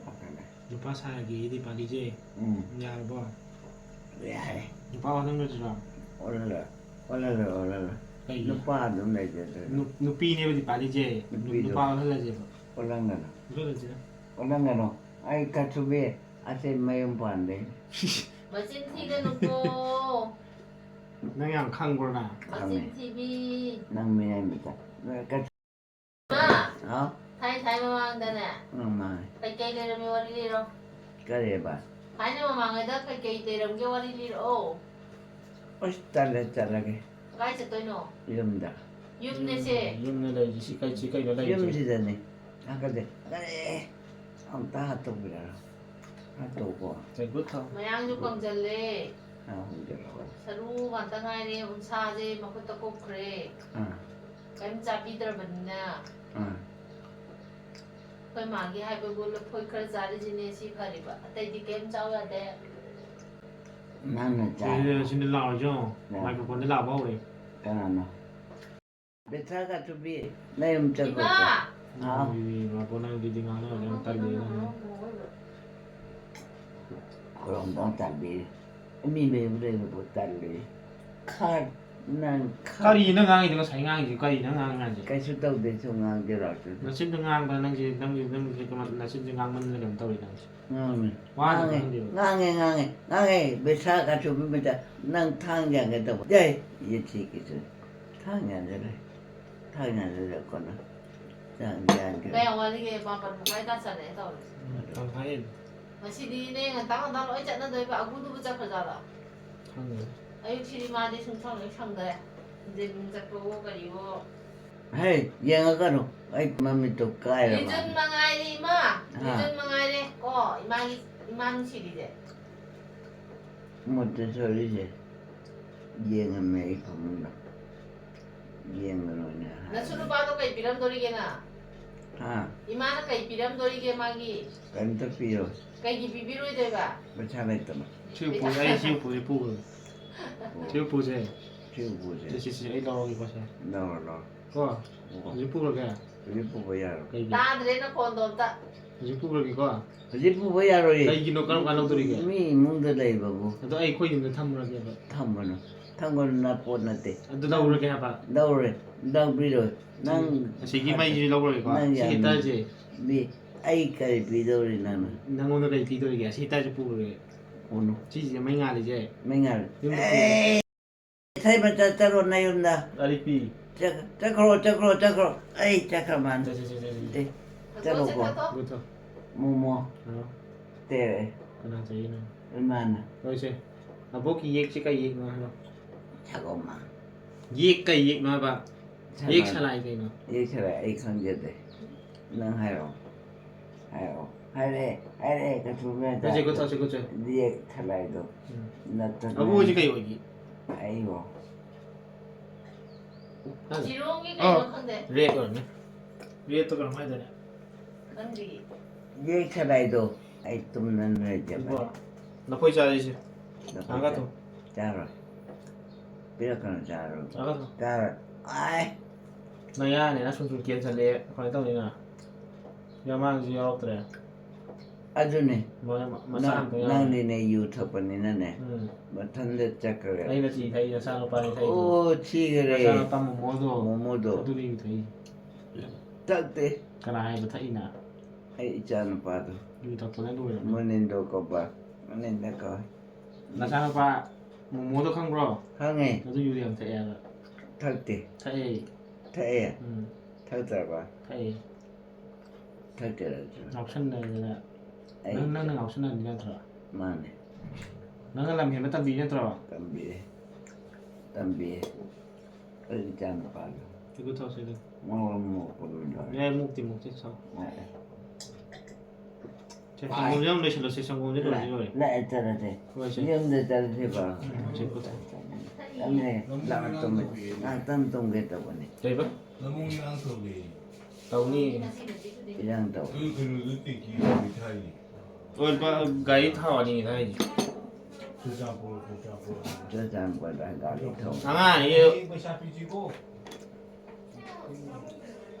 ꯇꯥꯈꯠꯂꯦ꯫ ꯅꯨꯄꯥ ꯁꯥꯔꯒꯦ ꯗꯤꯄꯥꯂꯤꯁꯦ꯫ ꯎꯝ꯫ ꯌꯥꯔꯕꯣ? ꯌꯥꯔꯦ꯫ ꯅꯨꯄꯥ ꯑꯣꯜꯍꯟꯈ꯭ꯔꯁꯤꯔꯣ? ꯑꯣꯜꯍꯜꯂꯣ꯫ ꯑꯣꯜꯍꯜꯂꯣ, ꯑꯣꯜꯍꯜꯂꯣ꯫ ꯀꯩꯒꯤ? ꯅꯨꯄꯥ ꯑꯗꯨꯝ ꯂꯩꯖꯗꯣꯏꯅꯦ꯫ ꯅꯨ-, ꯅꯨꯄꯤꯅꯦꯕ ꯗꯤꯄꯥꯂꯤꯁꯦ꯫ ꯅꯨꯄꯤꯗꯣ꯫ ꯅꯨꯄꯥ ꯑꯣꯜꯍꯜꯂꯁꯦꯕ꯫ ꯑꯣꯜꯍꯟꯒꯅꯨ꯫ ꯑꯣꯜꯍꯜꯂꯁꯤꯔ? ꯑꯣꯜꯍꯟꯒꯅꯨ꯫ ꯑꯩ ꯀꯠꯁꯨꯕꯤ ꯑꯁꯦ ꯃꯌꯨꯝ ꯄꯥꯟꯗꯦ꯫ ꯃꯆꯤꯟ ꯊꯤꯒꯅꯨꯀꯣ꯫ ꯅꯪ ꯌꯥꯝ ꯈꯪꯕ꯭ꯔꯣ ꯅꯪ? ꯈꯪꯉꯦ꯫ ꯃꯆꯤꯟ ꯊꯤꯕꯤ꯫ ꯅꯪ ꯃꯌꯥꯏ ꯃꯆꯥ꯫ ꯅꯣꯏ ꯀꯠ-, ꯃꯥ, ꯍꯥꯎ? ꯊꯥꯏ ꯊꯥꯏ ꯃꯃꯥꯡꯗꯅꯦ꯫ ꯎꯝ, ꯃꯥꯅꯦ꯫ ꯀꯩꯀꯩ ꯂꯩꯔꯝꯃꯤ ꯋꯥꯔꯤ ꯂꯤꯔꯣ꯫ ꯀꯔꯤꯕ? ꯊꯥꯏꯅ ꯃꯃꯥꯡꯉꯩꯗ ꯀꯩꯀꯩ ꯂꯩꯔꯝꯒꯦ ꯋꯥꯔꯤ ꯂꯤꯔꯛꯑꯣ꯫ ꯑꯁ, ꯇꯜꯂꯦ, ꯆꯠꯂꯒꯦ꯫ ꯀꯥꯏ ꯆꯠꯇꯣꯏꯅꯣ? ꯌꯨꯝꯗ꯫ ꯌꯨꯝꯅꯦꯁꯦ꯫ ꯌꯨꯝꯗ ꯂꯩꯔꯤꯁꯤ ꯀꯩ-, ꯁꯤ ꯀꯩꯅꯣ ꯂꯩꯔꯤꯁꯦ? ꯌꯨꯝꯁꯤꯗꯅꯦ꯫ ꯍꯥꯏꯀꯠꯇꯦ꯫ ꯀꯔꯤ? ꯑꯝꯇ ꯍꯥꯠꯇꯣꯛꯄꯤꯔꯣ꯫ ꯍꯥꯠꯇꯣꯛꯑꯣ꯫ ꯆꯩꯒꯨꯠ ꯊꯥꯎ꯫ ꯃꯌꯥꯡꯁꯨ ꯀꯪꯖꯜꯂꯦ꯫ ꯑꯥ, ꯍꯧꯖꯤꯜꯂꯣ꯫ ꯁꯔꯨ ꯉꯥꯛꯇ ꯉꯥꯏꯔꯦ, ꯎꯟꯁꯥꯁꯦ ꯃꯈꯨꯠꯇ ꯀꯨꯞꯈ꯭ꯔꯦ꯫ ꯑꯥ꯫ ꯀꯔꯤꯝ ꯆꯥꯕꯤꯗ꯭ꯔꯕꯅꯤꯅ꯫ ꯑꯥ꯫ ꯑꯩꯈꯣꯏ ꯃꯥꯒꯤ ꯍꯥꯏꯕꯕꯨ ꯂꯐꯣꯏ ꯈꯔ ꯆꯥꯔꯤꯁꯤꯅꯦ ꯁꯤ ꯐꯔꯤꯕ, ꯑꯇꯩꯗꯤ ꯀꯩꯝ ꯆꯥꯎ ꯌꯥꯗꯦ꯫ ꯅꯪꯅ ꯆꯥ ꯁꯤꯗ ꯁꯤꯗ ꯂꯥꯎꯔꯤꯁꯦ ꯌꯦꯡꯉꯣ꯫ ꯌꯥ꯫ ꯃꯥꯏꯀ꯭ꯔꯣꯐꯣꯟꯗ ꯂꯥꯎꯕ ꯍꯧꯔꯦ꯫ ꯀꯅꯥꯅꯣ? ꯕꯦꯊꯥ ꯀꯥꯊꯨꯕꯤ, ꯅꯌꯨꯝ ꯆꯠꯈ꯭ꯔꯣ꯫ ꯏꯃꯥ! ꯍꯥꯎ꯫ ꯏꯃꯥ ꯄꯣ ꯅꯪ ꯑꯗꯨꯗꯤ ꯉꯥꯡꯅꯕ ꯌꯥꯝ ꯇꯜꯂꯤ ꯅꯪ꯫ ꯈꯣꯏꯔꯣꯝꯗ ꯇꯥꯕꯤꯔꯤ꯫ ꯃꯤ ꯃꯌꯨꯝ ꯂꯩꯕꯕꯨ ꯇꯜꯂꯤ꯫ ꯈꯥ ꯅꯪ ꯈꯥ ꯀꯔꯤꯅꯣ ꯉꯥꯡꯉꯤꯗꯣ ꯉꯁꯥꯏ ꯉꯥꯡꯉꯤꯁꯦ ꯀꯔꯤꯅꯣ ꯉꯥꯡꯉꯤꯁꯦ? ꯀꯩꯁꯨ ꯇꯧꯗꯦ ꯁꯨꯝ ꯉꯥꯡꯖꯔꯛꯑꯁꯨ꯫ ꯅꯆꯤꯟꯗ ꯉꯥꯡꯕ ꯅꯪꯁꯦ ꯅꯪꯁꯦ ꯅꯪꯁꯦ ꯀꯃꯥꯏ ꯅꯆꯤꯟꯁꯦ ꯉꯥꯡꯃꯟꯗꯅ ꯀꯩꯅꯣ ꯇꯧꯔꯦ ꯅꯪꯁꯦ꯫ ꯉꯥꯡꯉꯦ ꯋꯥꯅ ꯉꯥꯡꯉꯦ ꯉꯥꯡꯗꯦꯕ꯫ ꯉꯥꯡꯉꯦ ꯉꯥꯡꯉꯦ ꯉꯥꯡꯉꯦ ꯕꯦꯊꯥ ꯀꯥꯊꯨꯕꯤ ꯃꯆꯥ ꯅꯪ ꯊꯥꯡ ꯌꯥꯟꯒꯦ ꯇꯧꯕ꯫ ꯌꯥꯏ ꯌꯦꯊꯤꯒꯤꯁꯨ ꯊꯥꯡ ꯌꯥꯟꯖꯔꯦ꯫ ꯊꯥꯡ ꯌꯥꯟꯖꯔꯦ ꯀꯣꯟꯅ ꯆꯥꯡ ꯌꯥꯟꯒꯦ꯫ ꯀꯌꯥꯝ ꯋꯥꯠꯂꯤꯒꯦ? ꯃꯥꯄꯟ ꯃꯈꯥꯏ ꯇꯥꯁꯜꯂꯛꯑꯦ ꯇꯧꯔꯤꯁꯦ꯫ ꯎꯝ, ꯇꯪꯈꯥꯏ ꯍꯦꯜꯂꯦ꯫ ꯉꯁꯤꯗꯤꯅꯦ ꯉꯟꯇꯥ ꯉꯟꯇꯥ ꯂꯣꯏ ꯆꯠꯅꯗꯣꯏꯕ꯫ ꯑꯒꯨꯗꯨꯕꯨ ꯆꯠꯈ꯭ꯔꯖꯥꯠꯂꯣ? ꯈꯪꯗꯦ꯫ ꯑꯌꯨꯛꯁꯤꯗꯤ ꯃꯥꯗꯤ ꯁꯨꯡꯁꯪ ꯍꯦꯛ ꯁꯪꯗ꯭ꯔꯦ꯫ ꯅꯨꯡꯊꯤꯟ ꯆꯠꯄꯋꯣ ꯀꯔꯤꯋꯣ꯫ ꯍꯦ ꯌꯦꯡꯉꯛꯀꯅꯨ ꯑꯩ ꯃꯃꯤꯠꯇꯣ ꯀꯥꯏꯔꯕ꯫ ꯔꯤꯖꯟ ꯃꯉꯥꯏꯔꯦ ꯏꯃꯥ꯫ ꯍꯥ꯫ ꯔꯤꯖꯟ ꯃꯉꯥꯏꯔꯦ ꯀꯣ ꯏꯃꯥꯒꯤ ꯏꯃꯥ ꯅꯨꯡꯁꯤꯔꯤꯁꯦ꯫ ꯃꯣꯠꯇꯦꯁꯣꯔꯤꯁꯦ ꯌꯦꯡꯉꯝꯃꯦ ꯑꯩ ꯐꯃꯨꯡꯗ꯫ ꯌꯦꯡꯒꯅꯨꯅꯦ ꯍꯥꯏ꯫ ꯅꯁꯨ ꯅꯨꯄꯥꯗꯣ ꯀꯩ ꯄꯤꯔꯝꯗꯣꯔꯤꯒꯦꯅ? ꯍꯥ? ꯏꯃꯥꯅ ꯀꯩ ꯄꯤꯔꯝꯗꯣꯔꯤꯒꯦ ꯃꯥꯒꯤ? ꯀꯔꯤꯝꯇ ꯄꯤꯔꯣꯏ꯫ ꯀꯩꯒꯤ ꯄꯤꯕꯤꯔꯣꯏꯗꯣꯏꯕ? ꯄꯩꯁꯥ ꯂꯩꯇꯕ꯫ ꯁꯤ ꯎꯄꯨꯁꯦ ꯑꯩ ꯁꯤ ꯎꯄꯨꯁꯦ ꯄꯨꯈ꯭ꯔꯒꯦ꯫ ꯁꯤ ꯎꯄꯨꯁꯦ꯫ ꯁꯤ ꯎꯄꯨꯁꯦ꯫ ꯁꯤ ꯁꯤ ꯁꯤ ꯑꯩ ꯂꯧꯔꯒꯦꯀꯣ ꯁꯦ꯫ ꯂꯧꯔꯣ ꯂꯧꯔꯣ꯫ ꯀꯣ꯫ ꯎꯄꯨ꯫ ꯍꯧꯖꯤꯛ ꯄꯨꯈ꯭ꯔꯒꯦ꯫ ꯍꯧꯖꯤꯛ ꯄꯨꯕ ꯌꯥꯔꯣꯏ꯫ ꯀꯩꯒꯤ? ꯇꯥꯗ꯭ꯔꯦ ꯅꯈꯣꯟꯗꯣ ꯑꯝꯇ꯫ ꯍꯧꯖꯤꯛ ꯄꯨꯈ꯭ꯔꯒꯦꯀꯣ꯫ ꯍꯧꯖꯤꯛ ꯄꯨꯕ ꯌꯥꯔꯣꯏꯌꯦ꯫ ꯀꯩꯒꯤꯅꯣ ꯀꯔꯝ ꯀꯥꯟ ꯂꯧꯗꯣꯔꯤꯒꯦ? ꯃꯤ ꯏꯃꯨꯡꯗ ꯂꯩꯕꯕꯨ꯫ ꯑꯗꯣ ꯑꯩ ꯑꯩꯈꯣꯏ ꯌꯨꯝꯗ ꯊꯝꯃꯨꯔꯒꯦꯕ꯫ ꯊꯝꯒꯅꯨ꯫ ꯊꯝꯒꯅꯨ ꯅꯥꯄꯣꯠ ꯅꯠꯇꯦ꯫ ꯑꯗꯨ ꯂꯧꯔꯒꯦ ꯍꯥꯏꯕ꯫ ꯂꯧꯔꯦ꯫ ꯂꯧꯕꯤꯔꯣꯏ꯫ ꯅꯪ ꯑꯁꯤꯒꯤ ꯃꯩꯁꯤ ꯂꯧꯔꯒꯦꯀꯣ꯫ ꯅꯪ ꯁꯤ ꯌꯥꯝ ꯍꯤꯇꯔꯁꯦ꯫ ꯕꯤ-, ꯑꯩ ꯀꯔꯤ ꯄꯤꯗꯧꯔꯤ ꯅꯪꯅ? ꯅꯪꯉꯣꯟꯗ ꯀꯔꯤ ꯄꯤꯗꯣꯔꯤꯒꯦ? ꯑꯁꯤ ꯍꯤꯇꯔꯁꯦ ꯄꯨꯈ꯭ꯔꯒꯦ꯫ ꯄꯨꯅꯨ꯫ ꯁꯤꯁꯤꯗ ꯃꯩ ꯉꯥꯜꯂꯤꯁꯦ꯫ ꯃꯩ ꯉꯥꯜꯂꯤ꯫ ꯌꯨꯝꯗ ꯑꯦ! ꯏꯁꯩ ꯃꯆꯥ ꯆꯠꯂꯣ ꯅꯌꯨꯝꯗ꯫ ꯑꯔꯤꯛꯄꯤ꯫ ꯆꯠ-, ꯆꯠꯈ꯭ꯔꯣ, ꯆꯠꯈ꯭ꯔꯣ, ꯆꯠꯈ꯭ꯔꯣ꯫ ꯑꯩ ꯆꯠꯈ꯭ꯔ ꯃꯥꯅꯤ꯫ ꯆꯠꯁꯦ, ꯆꯠꯁꯦ, ꯆꯠꯁꯦ꯫ ꯑꯦ, ꯆꯠꯂꯣꯀꯣ꯫ ꯒꯨꯗ꯫ ꯃꯣꯃꯣ꯫ ꯑꯥ꯫ ꯇꯦꯔꯦ꯫ ꯀꯅꯥ ꯆꯠꯂꯤꯅꯣ? ꯏꯃꯥꯅ꯫ ꯍꯣꯏꯁꯦ꯫ ꯑꯕꯣꯛꯀꯤ ꯌꯦꯛꯁꯦ ꯀꯩ ꯌꯦꯛꯅꯣ ꯍꯥꯏꯔꯣ꯫ ꯁꯥꯒꯣꯝꯃ꯫ ꯌꯦꯛ ꯀꯩ ꯌꯦꯛꯅꯣ ꯍꯥꯏꯕ? ꯁꯂꯥꯏ꯫ ꯌꯦꯛ ꯁꯂꯥꯏ ꯀꯩꯅꯣ? ꯌꯦꯛ ꯁꯂꯥꯏ ꯑꯩ ꯈꯪꯖꯗꯦ꯫ ꯅꯪ ꯍꯥꯏꯔꯛꯑꯣ꯫ ꯍꯥꯏꯔꯛꯑꯣ꯫ ꯍꯥꯏꯔꯛꯑꯦ, ꯍꯥꯏꯔꯛꯑꯦ, ꯀꯩꯁꯨ ꯅꯠꯇꯦ꯫ ꯍꯧꯖꯤꯛ ꯀꯣꯊꯣꯛꯁꯤ, ꯀꯣꯊꯣꯛꯁꯤ꯫ ꯌꯦꯛ ꯁꯂꯥꯏꯗꯣ꯫ ꯎꯝ꯫ ꯅꯠꯇꯅ ꯑꯕꯣꯛ ꯍꯧꯖꯤꯛ ꯀꯩ ꯑꯣꯏꯒꯦ? ꯑꯩꯕꯣ꯫ ꯖꯤꯔꯣꯝꯒꯤ ꯀꯩꯅꯣ ꯈꯪꯗꯦ꯫ ꯔꯦꯠ ꯑꯣꯏꯔꯝꯅꯤ꯫ ꯔꯦꯠꯇꯣ ꯀꯩꯅꯣꯝ ꯍꯥꯏꯗꯥꯏꯅꯦ? ꯌꯦꯛ ꯁꯂꯥꯏꯗꯣ ꯑꯩ ꯇꯨꯝꯅ ꯂꯩꯖꯕ꯫ ꯏꯕꯣ, ꯂꯐꯣꯏ ꯆꯥꯔꯤꯁꯦ꯫ ꯂꯐꯣꯏ ꯉꯥꯏꯍꯥꯛ ꯆꯥ-, ꯊꯝꯃꯨ꯫ ꯆꯥꯔꯣꯏ꯫ ꯄꯤꯔꯛꯀꯅꯨ, ꯆꯥꯔꯣꯏ꯫ ꯉꯥꯏꯍꯥꯛ ꯊꯝꯃꯨ꯫ ꯆꯥꯔꯣꯏ꯫ ꯑꯥꯏ꯫ ꯅꯌꯥꯅꯦ, ꯅꯁꯨꯝ ꯁꯨꯝ ꯀꯦꯟꯁꯜꯂꯛꯑꯦ꯫ ꯀꯃꯥꯏꯅ ꯇꯧꯅꯤ ꯅꯪ? ꯌꯥꯝꯃꯥꯡꯁꯨ ꯌꯥꯎꯔꯛꯇ꯭ꯔꯦ꯫ ꯑꯗꯨꯅꯦ꯫ ꯃꯣꯏ ꯃ-, ꯃꯆꯥ ꯅꯪ-, ꯑꯝꯇ ꯌꯥꯎꯔꯦ꯫ ꯅꯪꯅꯤꯅꯦ ꯌꯨ ꯊꯛꯄꯅꯤꯅꯅꯦ꯫ ꯎꯝ꯫ ꯃꯊꯟꯗ ꯆꯠꯈ꯭ꯔꯦ꯫ ꯑꯩꯅ ꯆꯤ ꯊꯛꯏ, ꯅꯆꯥꯅꯨꯄꯥꯅꯤ ꯊꯛꯏꯗꯣ꯫ ꯑꯣ, ꯊꯤꯈꯔꯦ꯫ ꯅꯆꯥꯅꯨꯄꯥ ꯃꯣꯃꯣꯗꯣ꯫ ꯃꯣꯃꯣꯗꯣ꯫ ꯑꯗꯨꯅꯤ ꯌꯨ ꯊꯛꯏ꯫ ꯊꯛꯇꯦ꯫ ꯀꯅꯥ ꯍꯥꯏꯕ ꯊꯛꯏꯅ? ꯑꯩ ꯏꯆꯥ ꯅꯨꯄꯥꯗꯣ꯫ ꯌꯨ ꯊꯛꯄꯅ ꯂꯣꯏꯔꯕꯅꯤ꯫ ꯃꯅꯤꯟꯗꯣ ꯀꯧꯕ꯫ ꯃꯅꯤꯟꯗ ꯀꯧꯋꯦ꯫ ꯅꯆꯥꯅꯨꯄꯥ ꯃꯣꯃꯣꯗꯣ ꯈꯪꯕ꯭ꯔꯣ? ꯈꯪꯉꯦ꯫ ꯑꯗꯨ ꯌꯨ ꯌꯥꯝ ꯊꯛꯑꯦ ꯍꯥꯏꯕ꯫ ꯊꯛꯇꯦ꯫ ꯊꯛꯑꯦ꯫ ꯊꯛꯑꯦ? ꯎꯝ꯫ ꯊꯛꯇ꯭ꯔꯕ? ꯊꯛꯑꯦ꯫ ꯊꯛꯇꯦ, ꯊꯛꯇꯦ꯫ ꯉꯥꯎꯁꯟꯅꯗꯅ꯫ ꯑꯩ ꯅꯪ, ꯅꯪꯅ ꯉꯥꯎꯁꯟꯅꯍꯟꯕ ꯅꯠꯇ꯭ꯔꯣ? ꯃꯥꯅꯦ꯫ ꯅꯪꯅ ꯂꯝ ꯍꯦꯟꯕ ꯇꯝꯕꯤ ꯅꯠꯇ꯭ꯔꯣ? ꯇꯝꯕꯤꯔꯦ꯫ ꯇꯝꯕꯤꯔꯦ꯫ ꯑꯩ ꯏꯆꯥ ꯅꯨꯄꯥꯗꯣ꯫ ꯁꯤꯒꯨ ꯊꯥꯎ ꯁꯤꯗ꯫ ꯃꯉꯣꯟ ꯃꯣꯛꯄꯗꯨ ꯂꯣꯏꯔꯦ꯫ ꯌꯥꯏ, ꯃꯣꯛꯇꯤ ꯃꯣꯛꯇꯦ ꯊꯥꯎ꯫ ꯂꯥꯛꯑꯦ꯫ ꯁꯦ, ꯁꯪꯒꯣꯝꯁꯦ ꯑꯃꯨꯛ ꯂꯣꯏꯁꯤꯜꯂꯣ, ꯁꯦ, ꯁꯪꯒꯣꯝꯁꯦ ꯂꯣꯏꯔꯗꯤ ꯂꯣꯏꯔꯦ꯫ ꯂꯥꯛꯑꯦ, ꯆꯠꯂꯁꯦ꯫ ꯍꯣꯏ, ꯁꯦ꯫ ꯌꯨꯝꯗ ꯆꯠꯂꯁꯤꯀꯣ꯫ ꯎꯝ, ꯁꯦ, ꯈꯨꯠ꯫ ꯆꯠꯂꯦ꯫ ꯂꯥꯛꯑ ꯇꯨꯝꯃꯦ꯫ ꯉꯥꯏꯍꯥꯛꯇꯪ ꯇꯨꯝꯒꯦ ꯇꯧꯕꯅꯦ꯫ ꯀꯩꯕ? ꯂꯃꯣꯡ ꯏꯔꯥꯡ ꯇꯧꯔꯤ꯫ ꯇꯧꯅꯤ꯫ ꯏꯔꯥꯡ ꯇꯧ꯫ ꯑꯗꯨ ꯀꯩꯅꯣꯗꯨ ꯇꯦꯡꯀꯤ ꯑꯃ ꯊꯥꯏꯅꯤ꯫ ꯑꯣ, ꯂꯨꯄꯥ ꯒꯥꯔꯤ ꯊꯥꯎ ꯑꯅꯤ ꯊꯥꯏꯅꯤ꯫ ꯆꯨꯔꯆꯥꯟꯄꯨꯔ, ꯆꯨꯔꯆꯥꯟꯄꯨꯔ꯫ ꯆꯨꯔꯆꯥꯟꯄꯨꯔꯗ ꯒꯥꯔꯤ ꯊꯧ꯫ ꯑꯉꯥꯡ ꯑꯅꯤ꯫ ꯑꯩ ꯄꯩꯁꯥ ꯄꯤꯁꯤꯀꯣ꯫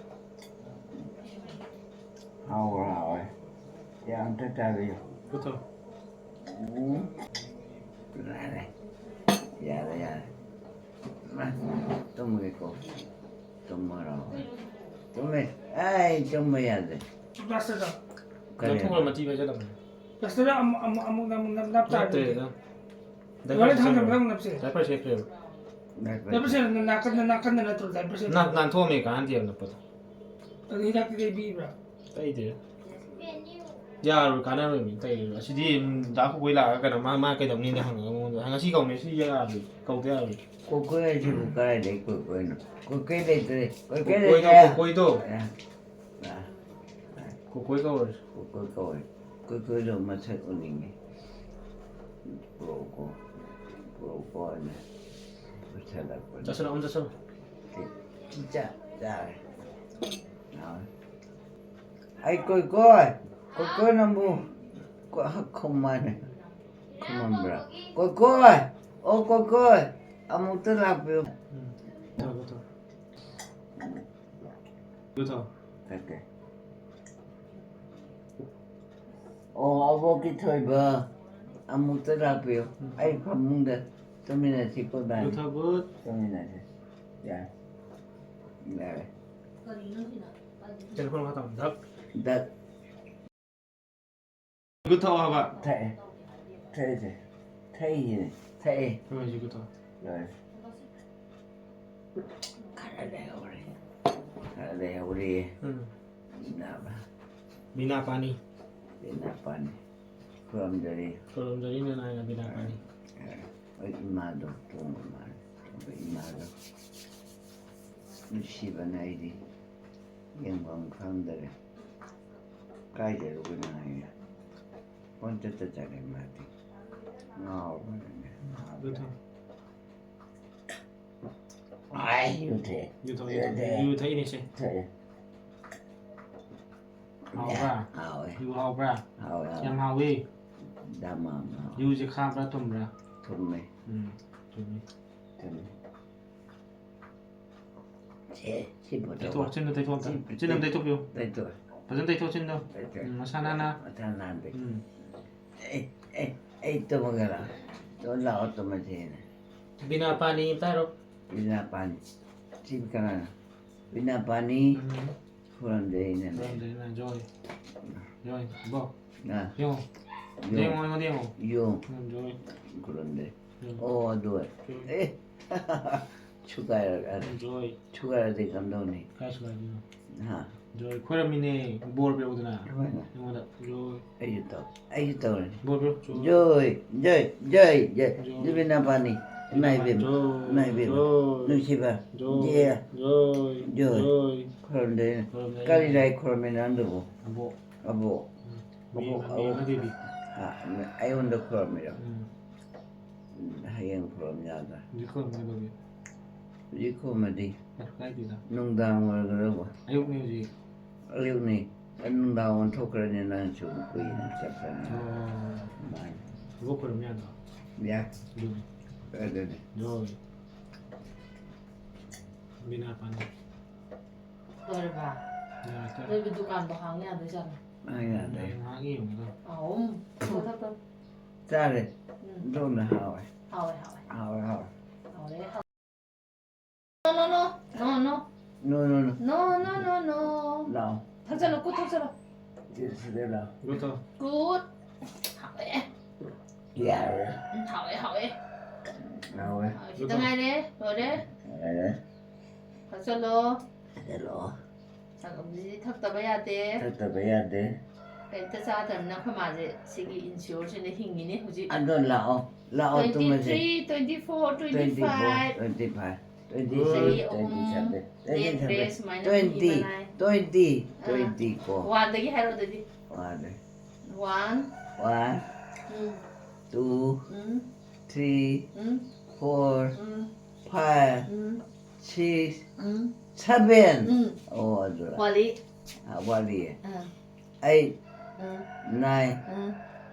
ꯍꯥꯎꯕ꯭ꯔꯥ? ꯍꯥꯎꯋꯦ꯫ ꯌꯥꯝ ꯑꯝꯇ ꯆꯥꯕꯤꯌꯨ꯫ ꯄꯨꯊꯣ꯫ ꯎꯝ꯫ ꯌꯥꯔꯦ꯫ ꯌꯥꯔꯦ, ꯌꯥꯔꯦ꯫ ꯃꯥ, ꯇꯨꯝꯃꯒꯦꯀꯣ꯫ ꯇꯨꯝꯃꯔꯣ꯫ ꯇꯨꯝꯃꯦ꯫ ꯑꯩ ꯇꯨꯝꯕ ꯌꯥꯗꯦ꯫ ꯄ꯭ꯂꯥꯁꯇꯔꯗ꯫ ꯀꯔꯤ? ꯂꯧꯊꯣꯛꯈ꯭ꯔꯣ, ꯃꯊꯤ ꯐꯥꯏꯖꯜꯂꯛꯄꯅꯦ꯫ ꯄ꯭ꯂꯥꯁꯇꯔꯗ ꯑꯃꯨꯛ, ꯑꯃꯨꯛ, ꯑꯃꯨꯛ ꯅꯝ-, ꯅꯝ-, ꯅꯞ ꯇꯥꯔꯗꯤ꯫ ꯅꯠꯇ꯭ꯔꯦꯗ꯫ ꯂꯣꯏꯔꯦ, ꯗꯥꯏꯄꯔ ꯊꯝꯃꯦ, ꯁꯦꯠꯈ꯭ꯔꯦꯕ꯫ ꯅꯪ ꯅꯞꯁꯦ꯫ ꯗꯥꯏꯄꯔ ꯁꯦꯠꯈ꯭ꯔꯦꯕ꯫ ꯗꯥꯏꯄꯔ ꯗꯥꯏꯄꯔ ꯁꯦꯠ-, ꯁꯦꯠ-, ꯅꯥꯀꯟꯗ, ꯅꯥꯀꯟꯗ ꯅꯠꯇ꯭ꯔꯣ ꯗꯥꯏꯄꯔ ꯁꯦꯠ-? ꯅꯥꯟ-, ꯅꯥꯟꯊꯣꯛꯑꯝꯃꯦ, ꯀꯥꯟꯅꯗꯦꯕ ꯅꯞꯄꯗꯣ꯫ ꯑꯗꯨ ꯍꯤꯗꯥꯛꯇꯤ ꯇꯩꯕꯤꯕ꯭ꯔꯥ? ꯇꯩꯗꯦ꯫ ꯌꯥꯔꯣꯏ, ꯀꯥꯟꯅꯔꯣꯏ ꯃꯤ ꯇꯩꯔꯣꯏ꯫ ꯑꯁꯤꯗꯤ, ꯎꯝ, ꯗꯥ ꯀꯨꯀꯨꯏ ꯂꯥꯛꯑꯒ ꯀꯩꯅꯣ, ꯃꯥ, ꯃꯥ ꯀꯩꯗꯧꯅꯤꯅ ꯍꯪꯉꯒ ꯃꯉꯣꯟꯗ, ꯉꯁꯤ ꯀꯧꯅꯤ, ꯁꯤ ꯌꯥꯔꯣꯏ, ꯀꯧꯗ ꯌꯥꯔꯣꯏ꯫ ꯀꯨꯀꯨꯏ ꯍꯥꯏꯁꯤꯕꯨ ꯀꯥꯏꯗꯩ ꯀꯨꯀꯨꯏꯅꯣ? ꯀꯨꯀꯨꯏ ꯂꯩꯇ꯭ꯔꯦ꯫ ꯀꯨꯀꯨꯏ ꯀꯨꯀꯨꯏꯗꯣ, ꯂꯩꯇ꯭ꯔꯦ꯫ ꯀꯨꯀꯨꯏꯗꯣ꯫ ꯑꯦ, ꯑꯦ꯫ ꯀꯨꯀꯨꯏ ꯀꯧꯔꯁꯤ꯫ ꯀꯨꯀꯨꯏ ꯀꯧꯔꯦ꯫ ꯀꯨꯀꯨꯏꯗꯣ ꯃꯁꯛ ꯎꯅꯤꯡꯉꯤ꯫ ꯄꯨꯔꯛꯎꯀꯣ꯫ ꯄꯨꯔꯛꯎꯀꯣ ꯍꯥꯏꯅ ꯄꯨꯁꯜꯂꯛꯄꯅꯤ꯫ ꯆꯠꯁꯤꯜꯂꯣ, ꯑꯃꯨꯛ ꯆꯠꯁꯤꯜꯂꯣ꯫ ꯁꯤ ꯆꯥ-, ꯆꯥꯔꯦ꯫ ꯍꯥꯎꯔꯦ꯫ ꯑꯩ ꯀꯣꯏ ꯀꯣꯏ, ꯀꯣꯏ ꯀꯣꯏ ꯅꯪꯕꯨ ꯀꯣ-, ꯈꯨꯝꯃꯅꯤ꯫ ꯈꯨꯝꯃꯝꯕ꯭ꯔꯥ? ꯀꯣꯏ ꯀꯣꯏ, ꯑꯣ ꯀꯣꯏ ꯀꯣꯏ, ꯑꯃꯨꯛꯇ ꯂꯥꯛꯄꯤꯌꯨ꯫ ꯎꯝ꯫ ꯊꯝꯃꯣ, ꯊꯝꯃꯣ꯫ ꯊꯝꯃꯣ꯫ ꯀꯩꯀꯩ? ꯑꯣ, ꯑꯕꯣꯛꯀꯤ ꯊꯣꯏꯕ, ꯑꯃꯨꯛꯇ ꯂꯥꯛꯄꯤꯌꯨ꯫ ꯎꯝ꯫ ꯑꯩ ꯐꯃꯨꯡꯗ ꯇꯨꯃꯤꯟꯅꯁꯤ ꯀꯣ ꯏꯕꯥꯅꯤ꯫ ꯌꯨ ꯊꯛꯄ꯫ ꯇꯨꯃꯤꯟꯅꯁꯤ꯫ ꯌꯥꯔꯦ꯫ ꯌꯥꯔꯦ꯫ ꯀꯩꯅꯣ ꯈꯔ ꯊꯝꯃꯣ, ꯗꯛ꯫ ꯗꯛ꯫ ꯌꯨ ꯊꯛꯑꯣ ꯍꯥꯏꯕ꯫ ꯊꯛꯑꯦ꯫ ꯊꯛꯑꯦ ꯆꯦ꯫ ꯊꯛꯏꯅꯦ꯫ ꯊꯛꯑꯦ꯫ ꯍꯣꯏ, ꯌꯨ ꯊꯛꯑꯣ꯫ ꯂꯣꯏꯔꯦ꯫ ꯈꯔ ꯂꯩꯍꯧꯔꯦ꯫ ꯈꯔ ꯂꯩꯍꯧꯔꯦ꯫ ꯎꯝ꯫ ꯏꯅꯥꯕ꯫ ꯕꯤꯅꯥ ꯄꯥꯅꯤ꯫ ꯕꯤꯅꯥ ꯄꯥꯅꯤ꯫ ꯈꯨꯔꯨꯝꯖꯔꯤ꯫ ꯈꯨꯔꯨꯝꯖꯔꯤ ꯅꯅꯥꯏꯅ ꯕꯤꯅꯥ ꯄꯥꯅꯤ꯫ ꯑꯩꯈꯣꯏ ꯏꯃꯥꯗꯣ ꯇꯣꯡꯕ ꯃꯥꯜꯂꯦ꯫ ꯑꯩꯈꯣꯏ ꯏꯃꯥꯗꯣ ꯅꯨꯡꯁꯤꯕꯅ ꯑꯩꯗꯤ ꯌꯦꯡꯐꯝ ꯈꯪꯗꯔꯦ꯫ ꯀꯥꯏꯗꯔꯨꯕꯅꯣ ꯍꯥꯏꯌꯦ꯫ ꯄꯪꯆꯠꯇ ꯆꯠꯂꯦ ꯃꯥꯗꯤ꯫ ꯉꯥꯎꯕꯅꯅꯦ꯫ ꯑꯗꯨ ꯊꯝ-, ꯑꯥꯏ, ꯌꯨ ꯊꯛꯑꯦ꯫ ꯌꯨ ꯊꯛꯑꯦ, ꯌꯨ ꯊꯛꯑꯦ꯫ ꯌꯨ ꯊꯛꯑꯦ꯫ ꯌꯨ ꯊꯛꯏꯅꯦ ꯁꯦ꯫ ꯊꯛꯑꯦ꯫ ꯍꯥꯎꯕ꯭ꯔꯥ? ꯍꯥꯎꯋꯦ꯫ ꯌꯨ ꯍꯥꯎꯕ꯭ꯔꯥ? ꯍꯥꯎꯋꯦ, ꯍꯥꯎꯋꯦ꯫ ꯌꯥꯝ ꯍꯥꯎꯋꯤ? ꯗꯃꯥ ꯑꯃ ꯍꯥꯎꯋꯦ꯫ ꯌꯨꯁꯦ ꯈꯥꯕ꯭ꯔꯥ ꯊꯨꯝꯕ꯭ꯔꯥ? ꯊꯨꯝꯃꯦ꯫ ꯎꯝ, ꯊꯨꯝꯃꯤ꯫ ꯊꯨꯝꯃꯦ꯫ ꯁꯦ, ꯁꯤ ꯄꯣꯠꯇꯣ ꯇꯩꯊꯣꯛ, ꯆꯤꯟꯗꯣ ꯇꯩꯊꯣꯛ ꯑꯝꯇ꯫ ꯁꯤ ꯆꯤꯟ ꯑꯝ ꯇꯩꯊꯣꯛꯄꯤꯌꯨ꯫ ꯇꯩꯊꯣꯛ꯫ ꯐꯖꯅ ꯇꯩꯊꯣꯛ ꯆꯤꯟꯗꯣ꯫ ꯇꯩꯊꯣꯛ꯫ ꯎꯝ, ꯃꯁꯥ ꯅꯥꯟꯅ꯫ ꯃꯁꯥ ꯅꯥꯟꯕꯤ꯫ ꯎꯝ꯫ ꯑꯦ, ꯑꯦ, ꯑꯩ ꯇꯨꯝꯃꯒꯦꯔꯣ? ꯇꯨꯝ ꯂꯥꯛꯑꯣ, ꯇꯨꯝꯃꯁꯦꯅ꯫ ꯕꯤꯅꯥ ꯄꯥꯅꯤ ꯑꯝꯇ ꯍꯥꯏꯔꯣ꯫ ꯕꯤꯅꯥ ꯄꯥꯅꯤ꯫ ꯁꯤ ꯀꯅꯥꯅꯣ? ꯕꯤꯅꯥ ꯄꯥꯅꯤ꯫ ꯎꯝ꯫ ꯈꯨꯔꯨꯝꯖꯩꯅꯅꯦ꯫ ꯈꯨꯔꯨꯝꯖꯩꯅ, ꯖꯣꯏ꯫ ꯖꯣꯏ, ꯕꯣ꯫ ꯑ꯫ ꯌꯦꯡꯉꯣ꯫ ꯌꯣ꯫ ꯌꯦꯡꯉꯣ, ꯑꯩꯉꯣꯟꯗ ꯌꯦꯡꯉꯣ꯫ ꯌꯣ꯫ ꯎꯝ, ꯖꯣꯏ꯫ ꯈꯨꯔꯨꯝꯖꯩ꯫ ꯎꯝ꯫ ꯑꯣ, ꯑꯗꯨ ꯑꯣꯏ-, ꯎꯝ꯫ ꯑꯦ꯫ ꯁꯨꯒꯥꯏꯔꯒ꯫ ꯎꯝ, ꯖꯣꯏ꯫ ꯁꯨꯒꯥꯏꯔꯗꯤ ꯀꯝꯗꯧꯅꯤ? ꯀꯥꯏ ꯁꯨꯒꯥꯏꯗꯣꯏꯅꯣ? ꯍꯥ? ꯖꯣꯏ, ꯈꯣꯏꯔꯝꯃꯤꯅꯦ, ꯕꯣꯔ ꯄꯤꯔꯛꯎꯗꯅ꯫ ꯀꯃꯥꯏꯅ? ꯑꯩꯉꯣꯟꯗ, ꯖꯣꯏ꯫ ꯑꯩꯁꯨ ꯇꯧ-, ꯑꯩꯁꯨ ꯇꯧꯔꯅꯤ꯫ ꯕꯣꯔ ꯄꯤꯔꯛꯎ, ꯖꯣꯏ꯫ ꯖꯣꯏ, ꯖꯣꯏ, ꯖꯣꯏ, ꯖꯣꯏ꯫ ꯖꯣꯏ꯫ ꯖꯨꯕꯤꯅꯥ ꯄꯥꯅꯤ꯫ ꯏꯃꯥ ꯏꯕꯦꯝꯃ꯫ ꯖꯣꯏ, ꯏꯃꯥ ꯏꯕꯦꯝꯃ꯫ ꯖꯣꯏ꯫ ꯅꯨꯡꯁꯤꯕ꯫ ꯖꯣꯏ, ꯖꯦ꯫ ꯖꯣꯏ, ꯖꯣꯏ꯫ ꯖꯣꯏ꯫ ꯈꯣꯏꯔꯝꯗꯣꯏꯅꯦ꯫ ꯈꯣꯏꯔꯝꯗꯣꯏꯅꯦ꯫ ꯀꯔꯤ ꯂꯥꯏ ꯈꯣꯏꯔꯝꯃꯤꯅꯣ ꯅꯪꯗꯨꯕꯨ? ꯑꯕꯣꯛ꯫ ꯑꯕꯣꯛ꯫ ꯎꯝ꯫ ꯑꯕꯣꯛ, ꯃꯦ-, ꯑꯕꯣꯛ꯫ ꯃꯦ ꯗꯦꯕꯤ꯫ ꯑ, ꯑꯩꯉꯣꯟꯗ ꯈꯣꯏꯔꯝꯃꯤꯔꯣ? ꯎꯝ꯫ ꯍꯌꯦꯡ ꯈꯨꯔꯨꯝ ꯌꯥꯗ꯭ꯔꯥ? ꯍꯧꯖꯤꯛ ꯈꯨꯔꯨꯝꯒꯗꯧꯕꯤ꯫ ꯍꯧꯖꯤꯛ ꯈꯨꯔꯨꯝꯃꯗꯤ ꯀꯩꯁꯨ ꯀꯥꯏꯗꯦꯗ꯫ ꯅꯨꯡꯗꯥꯡ ꯑꯣꯏꯔꯒꯗꯧꯕ꯫ ꯑꯌꯨꯛꯅꯤ ꯍꯧꯖꯤꯛ꯫ ꯑꯌꯨꯛꯅꯤ꯫ ꯅꯨꯡꯗꯥꯡ ꯑꯣꯟꯊꯣꯛꯈ꯭ꯔꯅꯤ ꯅꯪꯁꯨ ꯀꯨꯏꯅ ꯆꯠꯄꯅꯤ꯫ ꯑꯣ꯫ ꯃꯥꯅꯤ꯫ ꯊꯕꯛ ꯈꯨꯔꯝ ꯌꯥꯗ꯭ꯔꯣ? ꯌꯥꯏ꯫ ꯑꯗꯨꯅꯤ꯫ ꯑꯗꯨꯅꯤ꯫ ꯌꯣꯏ꯫ ꯕꯤꯅꯥ ꯄꯥꯟꯗꯦ꯫ ꯂꯣꯏꯔꯕ? ꯌꯥꯔꯦ꯫ ꯅꯣꯏꯒꯤ ꯗꯨꯀꯥꯟꯗꯣ ꯍꯥꯡ ꯌꯥꯗꯣꯏꯖꯥꯠꯂꯣ? ꯑ, ꯌꯥꯗꯦ꯫ ꯉꯥꯏꯍꯥꯛ ꯌꯦꯡꯉꯒ꯫ ꯑꯍꯨꯝ꯫ ꯊꯛ, ꯊꯛ, ꯊꯛ꯫ ꯆꯥꯔꯦ꯫ ꯎꯝ꯫ ꯗꯣꯝꯅ ꯍꯥꯎꯋꯦ꯫ ꯍꯥꯎꯋꯦ, ꯍꯥꯎꯋꯦ꯫ ꯍꯥꯎꯋꯦ, ꯍꯥꯎꯋꯦ꯫ ꯍꯥꯎꯋꯦ, ꯍꯥꯎꯋꯦ꯫ No, no, no, no, no. No, no, no. No, no, no, no. ꯂꯥꯛꯑꯣ꯫ ꯊꯛꯆꯜꯂꯣ, ꯀꯨꯠ ꯊꯛꯆꯜꯂꯣ꯫ ꯁꯤ, ꯁꯤꯗ ꯂꯥꯛꯑꯣ꯫ ꯒꯨꯠꯇꯣ꯫ ꯀꯨꯠ꯫ ꯍꯥꯎꯋꯦ꯫ ꯌꯥꯔꯦ꯫ ꯎꯝ, ꯍꯥꯎꯋꯦ, ꯍꯥꯎꯋꯦ꯫ ꯍꯥꯎꯋꯦ꯫ ꯈꯤꯇꯪ ꯉꯥꯏꯔꯦ, ꯂꯣꯏꯔꯦ꯫ ꯌꯥꯔꯦ꯫ ꯊꯛꯆꯜꯂꯣ꯫ ꯁꯤꯗ ꯂꯥꯛꯑꯣ꯫ ꯁꯪꯒꯣꯝꯁꯤꯗꯤ ꯊꯛꯇꯕ ꯌꯥꯗꯦ꯫ ꯊꯛꯇꯕ ꯌꯥꯗꯦ꯫ ꯀꯩꯝꯇ ꯆꯥꯗꯕꯅꯤꯅ ꯑꯩꯈꯣꯏ ꯃꯥꯁꯦ ꯁꯤꯒꯤ ꯏꯟꯁꯤꯌꯣꯔꯁꯤꯅ ꯍꯤꯡꯉꯤꯅꯦ ꯍꯧꯖꯤꯛ꯫ ꯑꯗꯣ ꯂꯥꯛꯑꯣ꯫ ꯂꯥꯛꯑꯣ, Twenty ꯇꯨꯝꯃꯁꯦ꯫ three, twenty four, twenty Twenty four, five. twenty five, twenty ꯆꯍꯤ six, ꯑꯍꯨꯝ, twenty seven, ꯂꯦꯟꯈ꯭ꯔꯦ twenty seven, ꯁꯨꯃꯥꯏꯅ twenty, ꯍꯤꯡꯕ ꯂꯥꯏ꯫ twenty, ꯑꯥ꯫ twenty ꯀꯣ꯫ One ꯗꯒꯤ ꯍꯥꯏꯔꯣ ꯑꯗꯨꯗꯤ꯫ ꯋꯥꯗꯦ꯫ One. One, ꯎꯝ. two, ꯎꯝ. three, ꯎꯝ. four, ꯎꯝ. five, ꯎꯝ. six, ꯎꯝ. seven. ꯎꯝ. ꯑꯣ, ꯑꯗꯨꯔ꯫ ꯋꯥꯠꯂꯤ. ꯑ, ꯋꯥꯠꯂꯤꯌꯦ꯫ ꯑꯥ. Eight, ꯑꯥ. nine, ꯑꯥ.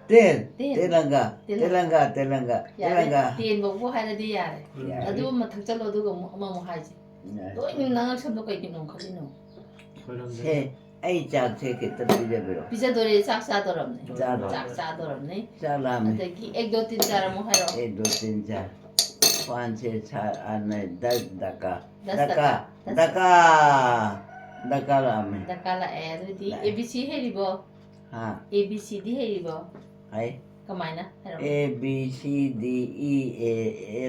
ten. Ten. ꯇꯦꯂꯪꯒꯥ꯫ ꯇꯦꯂꯪ-, ꯇꯦꯂꯪꯒꯥ, ꯇꯦꯂꯪꯒꯥ, ꯌꯥꯔꯦ, ꯇꯦꯂꯪꯒꯥ꯫ Ten ꯐꯥꯎꯕ ꯍꯥꯏꯔꯗꯤ ꯌꯥꯔꯦ꯫ ꯌꯥꯔꯦ꯫ ꯑꯗꯨ ꯑꯃ ꯊꯛꯆꯜꯂꯣ, ꯑꯗꯨꯒ ꯑꯃꯨꯛ ꯑꯃꯃꯨꯛ ꯍꯥꯏꯁꯦ꯫ ꯌꯥꯔꯦ꯫ ꯂꯣꯏꯅ ꯅꯪ ꯁꯝꯗꯣ ꯀꯩꯒꯤꯅꯣ ꯈꯜꯂꯤꯅꯣ? ꯈꯣꯏꯔꯝꯗꯦ꯫ ꯁꯦ, ꯑꯩ ꯆꯥꯛꯁꯦ ꯈꯤꯇ ꯄꯤꯖꯕꯤꯔꯣ꯫ ꯄꯤꯖꯗꯣꯔꯦ, ꯆꯥꯛ ꯆꯥꯗꯣꯔꯝꯅꯦ꯫ ꯆꯥꯔꯣ꯫ ꯆꯥꯛ ꯆꯥꯗꯣꯔꯝꯅꯦ꯫ ꯆꯥꯛ ꯂꯥꯝꯃꯦ꯫ ꯑꯗꯒꯤ ꯑꯦꯛ ꯗꯣ ꯇꯤꯟ ꯆꯥꯔꯝꯃꯣ ꯍꯥꯏꯔꯣ꯫ ꯑꯦꯛ ꯗꯣ ꯇꯤꯟ ꯆꯥ꯫ ꯄꯥꯟꯁꯦ ꯁꯥ-, ꯑ, ꯅ-, ꯗꯁ ꯗꯀꯥ꯫ ꯗꯁ ꯗꯀꯥ꯫ ꯗꯀꯥ꯫ ꯗꯀꯥ꯫ ꯗꯀꯥ ꯂꯥꯛꯑꯝꯃꯦ꯫ ꯗꯀꯥ ꯂꯥꯛꯑꯦ꯫ ꯑꯗꯨꯗꯤ ꯂꯥꯛꯑꯦ꯫ A B C ꯍꯩꯔꯤꯕꯣ? ꯍꯥ? ꯑꯦ ꯕꯤ ꯁꯤ ꯗꯤ ꯍꯩꯔꯤꯕꯣ? ꯍꯩ꯫ ꯀꯃꯥꯏꯅ? ꯍꯥꯏꯔꯛꯑꯣ꯫ A B C D E A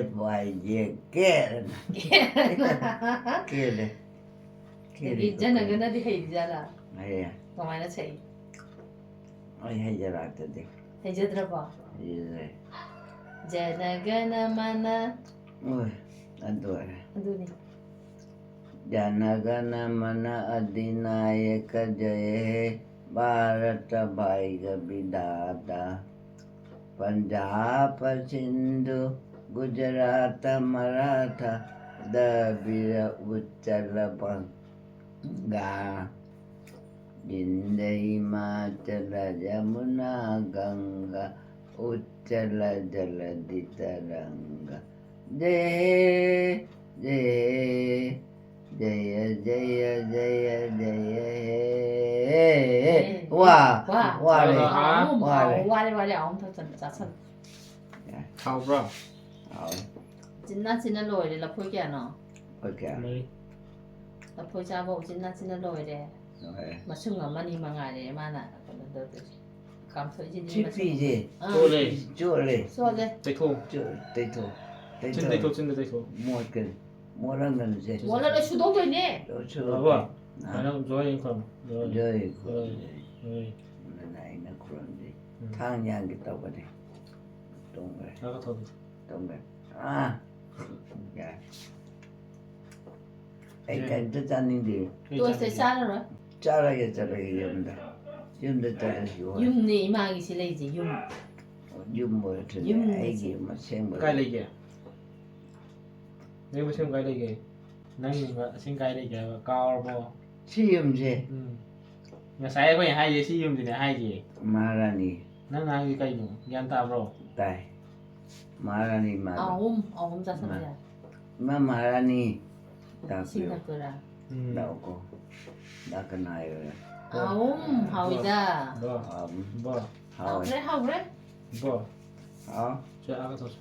F Y Z K. ꯀꯦꯂꯦ꯫ ꯑꯗꯒꯤ ꯖꯅꯒꯅꯗꯤ ꯍꯩꯔꯤꯖꯥꯠꯂꯥ? ꯍꯩꯌꯦ꯫ ꯀꯃꯥꯏꯅ ꯁꯛꯏ? ꯑꯩ ꯍꯩꯖꯔꯛꯇꯗꯤ꯫ ꯍꯩꯖꯗ꯭ꯔꯕꯣ? ꯍꯩꯖꯔꯦ꯫ ꯖꯅꯒꯅ ꯃꯅ꯫ ꯍꯣꯏ, ꯑꯗꯨ ꯑꯣꯏꯔꯦ꯫ ꯑꯗꯨꯅꯤ꯫ ꯖꯅꯒꯅ ꯃꯅ ꯑꯙꯤꯅꯥꯌꯀ ꯖꯌꯍꯦ ꯚꯥꯔꯇ ꯚꯥꯏꯒ ꯕꯤꯙꯥꯇꯥ꯫ ꯄꯟꯖꯥꯕ ꯁꯤꯟꯙꯨ ꯒꯨꯖꯔꯥꯇ ꯃꯔꯥꯊ ꯗꯕꯤꯔ ꯎꯠꯆꯂ ꯄꯪꯒꯥ꯫ ꯏꯟꯗ ꯍꯤಮಾಚಲ ಯಮುನಾ ಗಂಗಾ ಉಚ್ಚಲ ಜಲಧಿ ತರಂಗ. ಜಯ ಹೇ, ಜಯ ಹೇ, ಜಯ ಜಯ ಜಯ ಜಯ ಹೇ. ꯋꯥ, ꯋꯥ. ꯋꯥꯔꯦ. ꯑꯍꯨꯝ, ꯋꯥꯔꯦ. ꯋꯥꯔꯦ, ꯋꯥꯔꯦ, ꯑꯍꯨꯝ ꯊꯛꯆꯟ-, ꯆꯥꯁꯟ꯫ ꯌꯥꯔꯦ꯫ ꯍꯥꯎꯕ꯭ꯔꯣ? ꯍꯥꯎꯋꯦ꯫ ꯆꯤꯟꯅ ꯆꯤꯟꯅ ꯂꯣꯏꯔꯦ꯫ ꯂꯐꯣꯏ ꯀꯌꯥꯅꯣ? ꯂꯐꯣꯏ ꯀꯌꯥ? ꯃꯔꯤ꯫ ꯂꯐꯣꯏ ꯆꯥꯕ ꯆꯤꯟꯅ ꯆꯤꯟꯅ ꯂꯣꯏꯔꯦ꯫ ꯂꯣꯏꯔꯦ꯫ ꯃꯁꯨꯡ ꯑꯃꯅꯤ ꯃꯉꯥꯏꯔꯦ ꯃꯥꯅ ꯀꯩꯅꯣ ꯇꯧꯗꯣꯏꯁꯦ꯫ ꯀꯥꯝꯊꯣꯛꯏꯁꯤꯗꯤ ꯁꯤ ꯃꯁꯨꯡ ꯐꯤꯁꯦ ꯑꯃ-, ꯑꯥ꯫ ꯆꯣꯠꯂꯦ꯫ ꯆꯣꯠꯂꯦ꯫ ꯆꯣꯠꯂꯦ꯫ ꯇꯩꯊꯣꯛ꯫ ꯆꯣ-, ꯇꯩꯊꯣꯛ꯫ ꯆꯤꯟ ꯇꯩꯊꯣꯛ, ꯆꯤꯟꯗ ꯇꯩꯊꯣꯛ꯫ ꯃꯣꯠꯀꯅꯤ꯫ ꯃꯣꯠꯍꯟꯒꯅꯨꯁꯦ꯫ ꯃꯣꯠꯍꯜꯂꯣꯏ, ꯁꯨꯗꯣꯛꯇꯣꯏꯅꯦ꯫ ꯁꯨꯗꯣꯛꯇꯣꯏꯅꯦ꯫ ꯕꯥꯕꯥ, ꯑꯥ꯫ ꯅꯪ ꯖꯣꯏ ꯏꯪꯈꯣꯜ꯫ ꯖꯣꯏ꯫ ꯖꯣꯏ ꯏꯪꯈꯣꯜ꯫ ꯖꯣꯏ꯫ ꯖꯣꯏ꯫ ꯑꯗꯨꯅ ꯑꯩꯅ ꯈꯨꯔꯨꯝꯖꯩ꯫ ꯎꯝ꯫ ꯊꯥꯡ ꯌꯥꯟꯒꯦ ꯇꯧꯕꯅꯦ꯫ ꯇꯨꯝꯈ꯭ꯔꯦ꯫ ꯂꯥꯛꯑꯣ, ꯊꯣꯛꯑꯣ꯫ ꯇꯨꯝꯈ꯭ꯔꯦ꯫ ꯑꯥ! ꯌꯥꯔꯦ꯫ ꯑꯩ ꯀꯩꯝꯇ ꯆꯥꯅꯤꯡꯗꯦ꯫ ꯇꯣꯁꯇꯦ, ꯆꯥꯔꯔꯣꯏ꯫ ꯆꯥꯔꯒꯦ, ꯆꯠꯂꯒꯦ ꯌꯨꯝꯗ꯫ ꯌꯨꯝꯗ ꯆꯠꯂꯁꯤ ꯍꯣꯏ꯫ ꯌꯨꯝꯅꯦ ꯏꯃꯥꯒꯤꯁꯤ ꯂꯩꯁꯦ, ꯌꯨꯝ꯫ ꯌꯨꯝ ꯑꯣꯏꯔꯁꯨꯅꯦ, ꯌꯨꯝꯅꯦ ꯑꯩꯒꯤ ꯁꯤ꯫ ꯌꯨꯝ ꯑꯁꯦꯡꯕ ꯀꯥꯏ ꯂꯩ-, ꯂꯩꯒꯦ? ꯅꯪ ꯃꯁꯦꯟ ꯀꯥꯏ ꯂꯩꯒꯦ? ꯅꯪ ꯑꯁꯦꯡ ꯀꯥꯏ ꯂꯩꯒꯦ ꯍꯥꯏꯕ ꯀꯥꯎꯔꯕꯣ? ꯁꯤ ꯌꯨꯝꯁꯦ꯫ ꯎꯝ꯫ ꯉꯁꯥꯏ ꯑꯩꯈꯣꯏꯅ ꯍꯥꯏꯁꯦ ꯁꯤ ꯌꯨꯝꯁꯤꯅꯦ ꯍꯥꯏꯁꯦ꯫ ꯃꯍꯥꯔꯥꯅꯤ꯫ ꯅꯪ ꯉꯥꯡꯉꯤ ꯀꯩꯅꯣ? ꯒ꯭ꯌꯥꯟ ꯇꯥꯕ꯭ꯔꯣ? ꯇꯥꯏ꯫ ꯃꯍꯥꯔꯥꯅꯤ ꯃꯥꯗꯣ꯫ ꯑꯍꯨꯝ, ꯑꯍꯨꯝ ꯆꯥꯁꯟꯕ ꯃꯥ-, ꯌꯥꯏ꯫ ꯏꯃꯥ ꯃꯍꯥꯔꯥꯅꯤ ꯏꯁꯤꯡ ꯇꯥꯛꯄꯤꯌꯨ꯫ ꯊꯛꯇꯣꯏꯔꯥ? ꯎꯝ꯫ ꯂꯥꯛꯑꯣꯀꯣ꯫ ꯂꯥꯛꯀꯅꯥꯏ ꯑꯣꯏꯔꯦ꯫ ꯑꯍꯨꯝ, ꯍꯥꯎꯏꯗ꯫ ꯕꯣ꯫ ꯑꯍꯨꯝ꯫ ꯕꯣ꯫ ꯍꯥꯎꯋꯦ꯫ ꯍꯥꯎꯈ꯭ꯔꯦ, ꯍꯥꯎꯈ꯭ꯔꯦ꯫ ꯕꯣ꯫ ꯍꯥꯎ꯫ ꯁꯦ, ꯑꯥꯒ ꯇꯧꯁꯦ꯫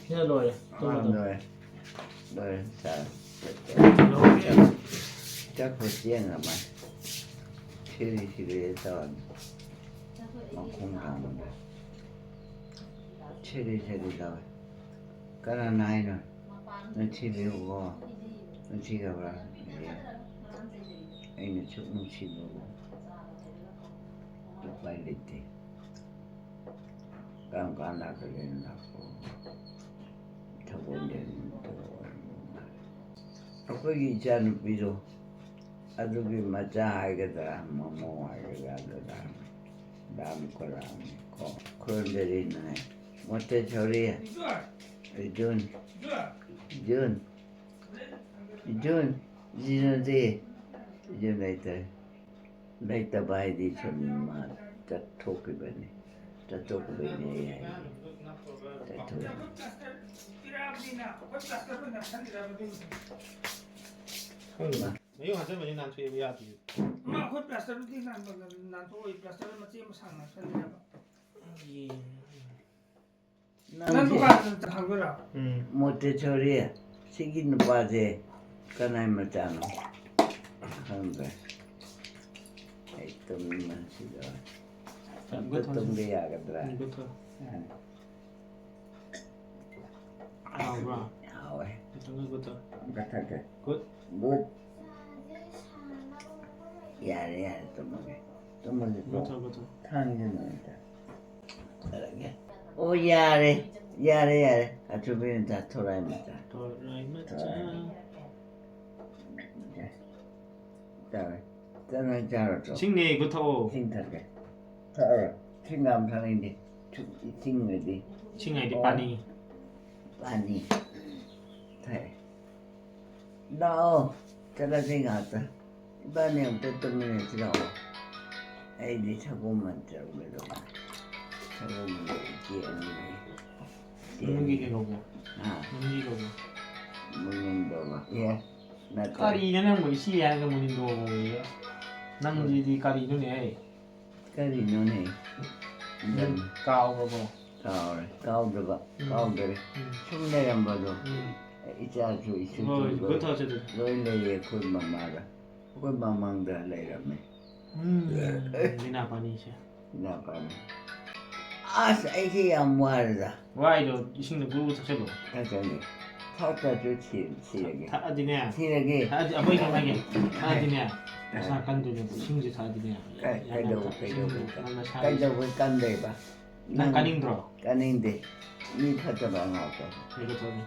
ꯁꯤꯅ ꯂꯣꯏꯔꯦ꯫ ꯑꯥ, ꯇꯨꯝꯃꯣ, ꯇꯨꯝꯃꯣ꯫ ꯂꯣꯏꯔꯦ꯫ ꯂꯣꯏꯔꯦ, ꯆꯥꯔꯦ꯫ ꯂꯣꯏꯔꯦ꯫ ꯆꯠꯈ꯭ꯔꯣ, ꯆꯦꯟꯈ꯭ꯔ ꯃꯥꯜꯂꯦ꯫ ꯁꯤꯔꯤ ꯁꯤꯔꯤ ꯇꯧꯔꯅꯤ꯫ ꯃꯈꯣꯡ ꯊꯥꯡꯕꯗ꯫ ꯁꯤꯔꯤ ꯁꯤꯔꯤ ꯇꯧꯋꯦ꯫ ꯀꯅꯥꯅ ꯍꯥꯏꯅꯣ? ꯅꯨꯡꯁꯤꯕꯤꯌꯨꯀꯣ꯫ ꯅꯨꯡꯁꯤꯈ꯭ꯔꯕ꯭ꯔꯥ? ꯑꯦ꯫ ꯑꯩꯅ ꯁꯨꯛ ꯅꯨꯡꯁꯤꯕꯕꯨ꯫ ꯎꯄꯥꯏ ꯂꯩꯇꯦ꯫ ꯀꯔꯝ ꯀꯥꯟ ꯂꯥꯛꯀꯗꯣꯏꯅꯣ ꯂꯥꯛꯄ? ꯁꯒꯣꯜꯁꯦꯜ ꯅꯨꯃꯤꯠꯇ ꯑꯣꯏꯔꯝꯗꯧ ꯃꯥꯜꯂꯦ꯫ ꯑꯩꯈꯣꯏꯒꯤ ꯏꯆꯥꯅꯨꯄꯤꯗꯣ, ꯑꯗꯨꯒꯤ ꯃꯆꯥ ꯍꯥꯏꯒꯗ꯭ꯔꯥ, ꯃꯃꯧ ꯍꯥꯏꯒꯗ꯭ꯔꯥ, ꯑꯗꯨꯗ ꯗꯥꯝ ꯈꯣꯏꯔꯥꯝꯅꯤ ꯀꯣ, ꯈꯨꯔꯨꯝꯖꯔꯤꯅꯦ꯫ ꯃꯣꯇꯦꯁꯣꯔꯤ, ꯏꯖꯨꯟ, ꯏꯖꯨꯟ, ꯏꯖꯨꯟ, ꯏꯖꯨꯟꯗꯤ, ꯏꯖꯨꯟ ꯂꯩꯇ꯭ꯔꯦ꯫ ꯂꯩꯇꯕ ꯍꯥꯏꯗꯤ ꯁꯨꯝ ꯃꯥ ꯆꯠꯊꯣꯛꯈꯤꯕꯅꯤ꯫ ꯆꯠꯊꯣꯛꯈꯤꯕꯩꯅꯦ ꯑꯩ ꯍꯥꯏꯁꯦ꯫ ꯆꯠꯊꯣꯛꯈꯤꯕꯅꯤ꯫ ꯈꯪꯗꯦ꯫ ꯃꯌꯨꯝ ꯍꯟꯖꯟꯕꯁꯦ ꯅꯥꯟꯊꯣꯛꯑꯦꯕ ꯌꯥꯗꯦ꯫ ꯃꯥ ꯑꯩꯈꯣꯏ ꯄ꯭ꯂꯥꯁꯇꯔꯗꯨꯗꯤ ꯅꯥꯟ-, ꯅꯥꯟꯊꯣꯛꯑꯣꯏ꯫ ꯄ꯭ꯂꯥꯁꯇꯔ ꯃꯆꯦꯠ ꯑꯃ ꯁꯥꯡꯅ ꯍꯥꯞꯆꯟꯗꯦꯕ꯫ ꯅꯪ ꯅꯪꯁꯦ ꯗꯨꯀꯥꯟꯗ ꯍꯪꯗꯣꯏꯔꯣ? ꯎꯝ꯫ ꯃꯣꯟꯇꯦꯁꯣꯔꯤ, ꯁꯤꯒꯤ ꯅꯨꯄꯥꯁꯦ ꯀꯅꯥꯏ ꯃꯆꯥꯅꯣ? ꯈꯪꯗ꯭ꯔꯦ꯫ ꯑꯩ ꯇꯨꯝꯅꯤꯡꯕꯅ ꯁꯤꯗꯧꯔꯦ꯫ ꯑꯝꯇ ꯇꯨꯝꯕ ꯌꯥꯒꯗ꯭ꯔꯥ? ꯎꯝ, good ꯇꯧꯔꯦ꯫ ꯑ꯫ ꯍꯥꯎꯕ꯭ꯔꯣ? ꯍꯥꯎꯋꯦ꯫ ꯈꯤꯇꯪꯒ good ꯇꯧꯔꯦ꯫ ꯑꯝꯇ ꯊꯛꯀꯦ꯫ Good꯫ Good꯫ ꯌꯥꯔꯦ, ꯌꯥꯔꯦ, ꯇꯨꯝꯃꯒꯦ꯫ ꯇꯨꯝꯃꯒꯦꯀꯣ꯫ Good ꯇꯧꯔꯦ, good ꯇꯧꯔꯦ꯫ ꯊꯥꯡꯁꯦ ꯅꯨꯡꯉꯥꯏꯇꯦ꯫ ꯇꯧꯔꯒꯦ꯫ ꯑꯣ, ꯌꯥꯔꯦ꯫ ꯌꯥꯔꯦ, ꯌꯥꯔꯦ꯫ ꯑꯆꯨꯝꯕꯤ ꯃꯆꯥ, ꯊꯣꯔꯥꯏ ꯃꯆꯥ꯫ ꯊꯣꯔꯥꯏ ꯃꯆꯥ꯫ ꯊꯣꯔꯥꯏ꯫ ꯆꯥꯔꯦ꯫ ꯆꯥꯛ ꯅꯪ ꯆꯥꯔꯗ꯭ꯔꯣ? ꯏꯁꯤꯡꯅꯦ, ꯏꯒꯨ ꯊꯛꯑꯣ꯫ ꯏꯁꯤꯡ ꯊꯛꯀꯦ꯫ ꯊꯛꯑꯔꯣꯏ꯫ ꯏꯁꯤꯡ ꯌꯥꯝ ꯊꯛꯅꯤꯡꯗꯦ꯫ ꯏꯁꯤꯡ ꯑꯣꯏꯗꯤ꯫ ꯏꯁꯤꯡ ꯍꯥꯏꯗꯤ ꯄꯥꯅꯤ꯫ ꯄꯥꯅꯤ꯫ ꯊꯛꯑꯦ꯫ ꯂꯥꯛꯑꯣ꯫ ꯆꯠꯂꯁꯦ ꯉꯥꯛꯇ꯫ ꯏꯕꯥꯅꯤ ꯑꯝꯇ ꯇꯨꯝꯃꯤꯟꯅꯁꯤ ꯂꯥꯛꯑꯣ꯫ ꯑꯩꯗꯤ ꯁꯒꯣꯜ ꯃꯟꯇ꯭ꯔ ꯂꯣꯏꯔꯕ꯫ ꯁꯒꯣꯜ ꯃꯟꯇ꯭ꯔ ꯏꯆꯦ ꯑꯅꯤ ꯂꯩ꯫ ꯏꯆꯦ ꯅꯪꯒꯤ ꯑꯅꯤ꯫ ꯀꯩꯅꯣꯕꯨ? ꯍꯥ? ꯅꯪꯒꯤ ꯀꯩꯅꯣꯕꯨ? ꯃꯨꯅꯤꯟꯗꯣꯕ꯫ ꯑꯦ, ꯅꯠꯇ꯭ꯔꯦ꯫ ꯀꯔꯤꯅꯣ ꯅꯪꯕꯨ ꯏꯆꯦ ꯍꯥꯏꯔꯒ ꯃꯨꯅꯤꯟꯗꯣꯕ ꯑꯣꯏꯌꯦ? ꯅꯪꯁꯤꯗꯤ ꯀꯔꯤꯅꯣꯅꯦ? ꯀꯔꯤꯅꯣꯅꯦ? ꯎꯝ, ꯀꯥꯎꯔꯕꯣ? ꯀꯥꯎꯔꯦ꯫ ꯀꯥꯎꯗꯕ, ꯎꯝ꯫ ꯀꯥꯎꯗꯔꯦ꯫ ꯎꯝ꯫ ꯁꯨꯝ ꯂꯩꯔꯝꯕꯗꯣ꯫ ꯎꯝ꯫ ꯏꯆꯥꯁꯨ, ꯏꯁꯨꯁꯨ ꯍꯣꯏ, ꯂꯣꯏ, ꯍꯣꯏ, ꯊꯣꯛꯑꯁꯦ ꯑꯗꯨꯗꯤ꯫ ꯂꯣꯏ ꯂꯩꯌꯦ ꯑꯩꯈꯣꯏ ꯃꯃꯥꯗ꯫ ꯑꯩꯈꯣꯏ ꯃꯃꯥꯡꯗ ꯂꯩꯔꯝꯃꯦ꯫ ꯎꯝ, ꯂꯤꯅꯥ ꯄꯥꯅꯤꯁꯦ꯫ ꯂꯤꯅꯥ ꯄꯥꯅꯤ꯫ ꯑꯁ, ꯑꯩꯁꯦ ꯌꯥꯝ ꯋꯥꯔꯦꯗ꯫ ꯋꯥꯏꯗꯣ ꯏꯁꯤꯡꯗꯣ ꯒꯨꯔꯨ ꯊꯛꯆꯜꯂꯣ꯫ ꯊꯛꯆꯜꯂꯦ꯫ ꯊꯛꯇ꯭ꯔꯁꯨ ꯁꯤ-, ꯁꯤꯔꯒꯦ꯫ ꯊꯛꯑꯗꯤꯅꯦ꯫ ꯁꯤꯔꯒꯦ꯫ ꯊꯛꯑꯗꯤ ꯑꯃ ꯀꯩꯅꯣ ꯍꯥꯏꯒꯦ꯫ ꯊꯛꯑꯗꯤꯅꯦ, ꯅꯁꯥ ꯑ꯫ ꯀꯟꯗꯣꯏꯅꯦꯕ, ꯏꯁꯤꯡꯁꯦ ꯊꯛꯑꯗꯤꯅꯦ꯫ ꯀꯩ-, ꯌꯥꯝ ꯌꯥꯝ ꯀꯩꯗꯧꯕ-, ꯊꯛ-, ꯏꯁꯤꯡꯗꯣ ꯀꯩꯗꯧꯕ-, ꯅꯪ ꯅꯁꯥ ꯀꯩꯗꯧꯕꯩ ꯀꯟꯗꯣꯏꯕ? ꯅꯪ ꯅꯪ ꯀꯥꯅꯤꯡꯗ꯭ꯔꯣ? ꯀꯥꯅꯤꯡꯗꯦ꯫ ꯃꯤ ꯐꯠꯇꯕ ꯉꯥꯛꯇ꯫ ꯀꯩꯗꯧ ꯊꯛꯑꯅꯤ?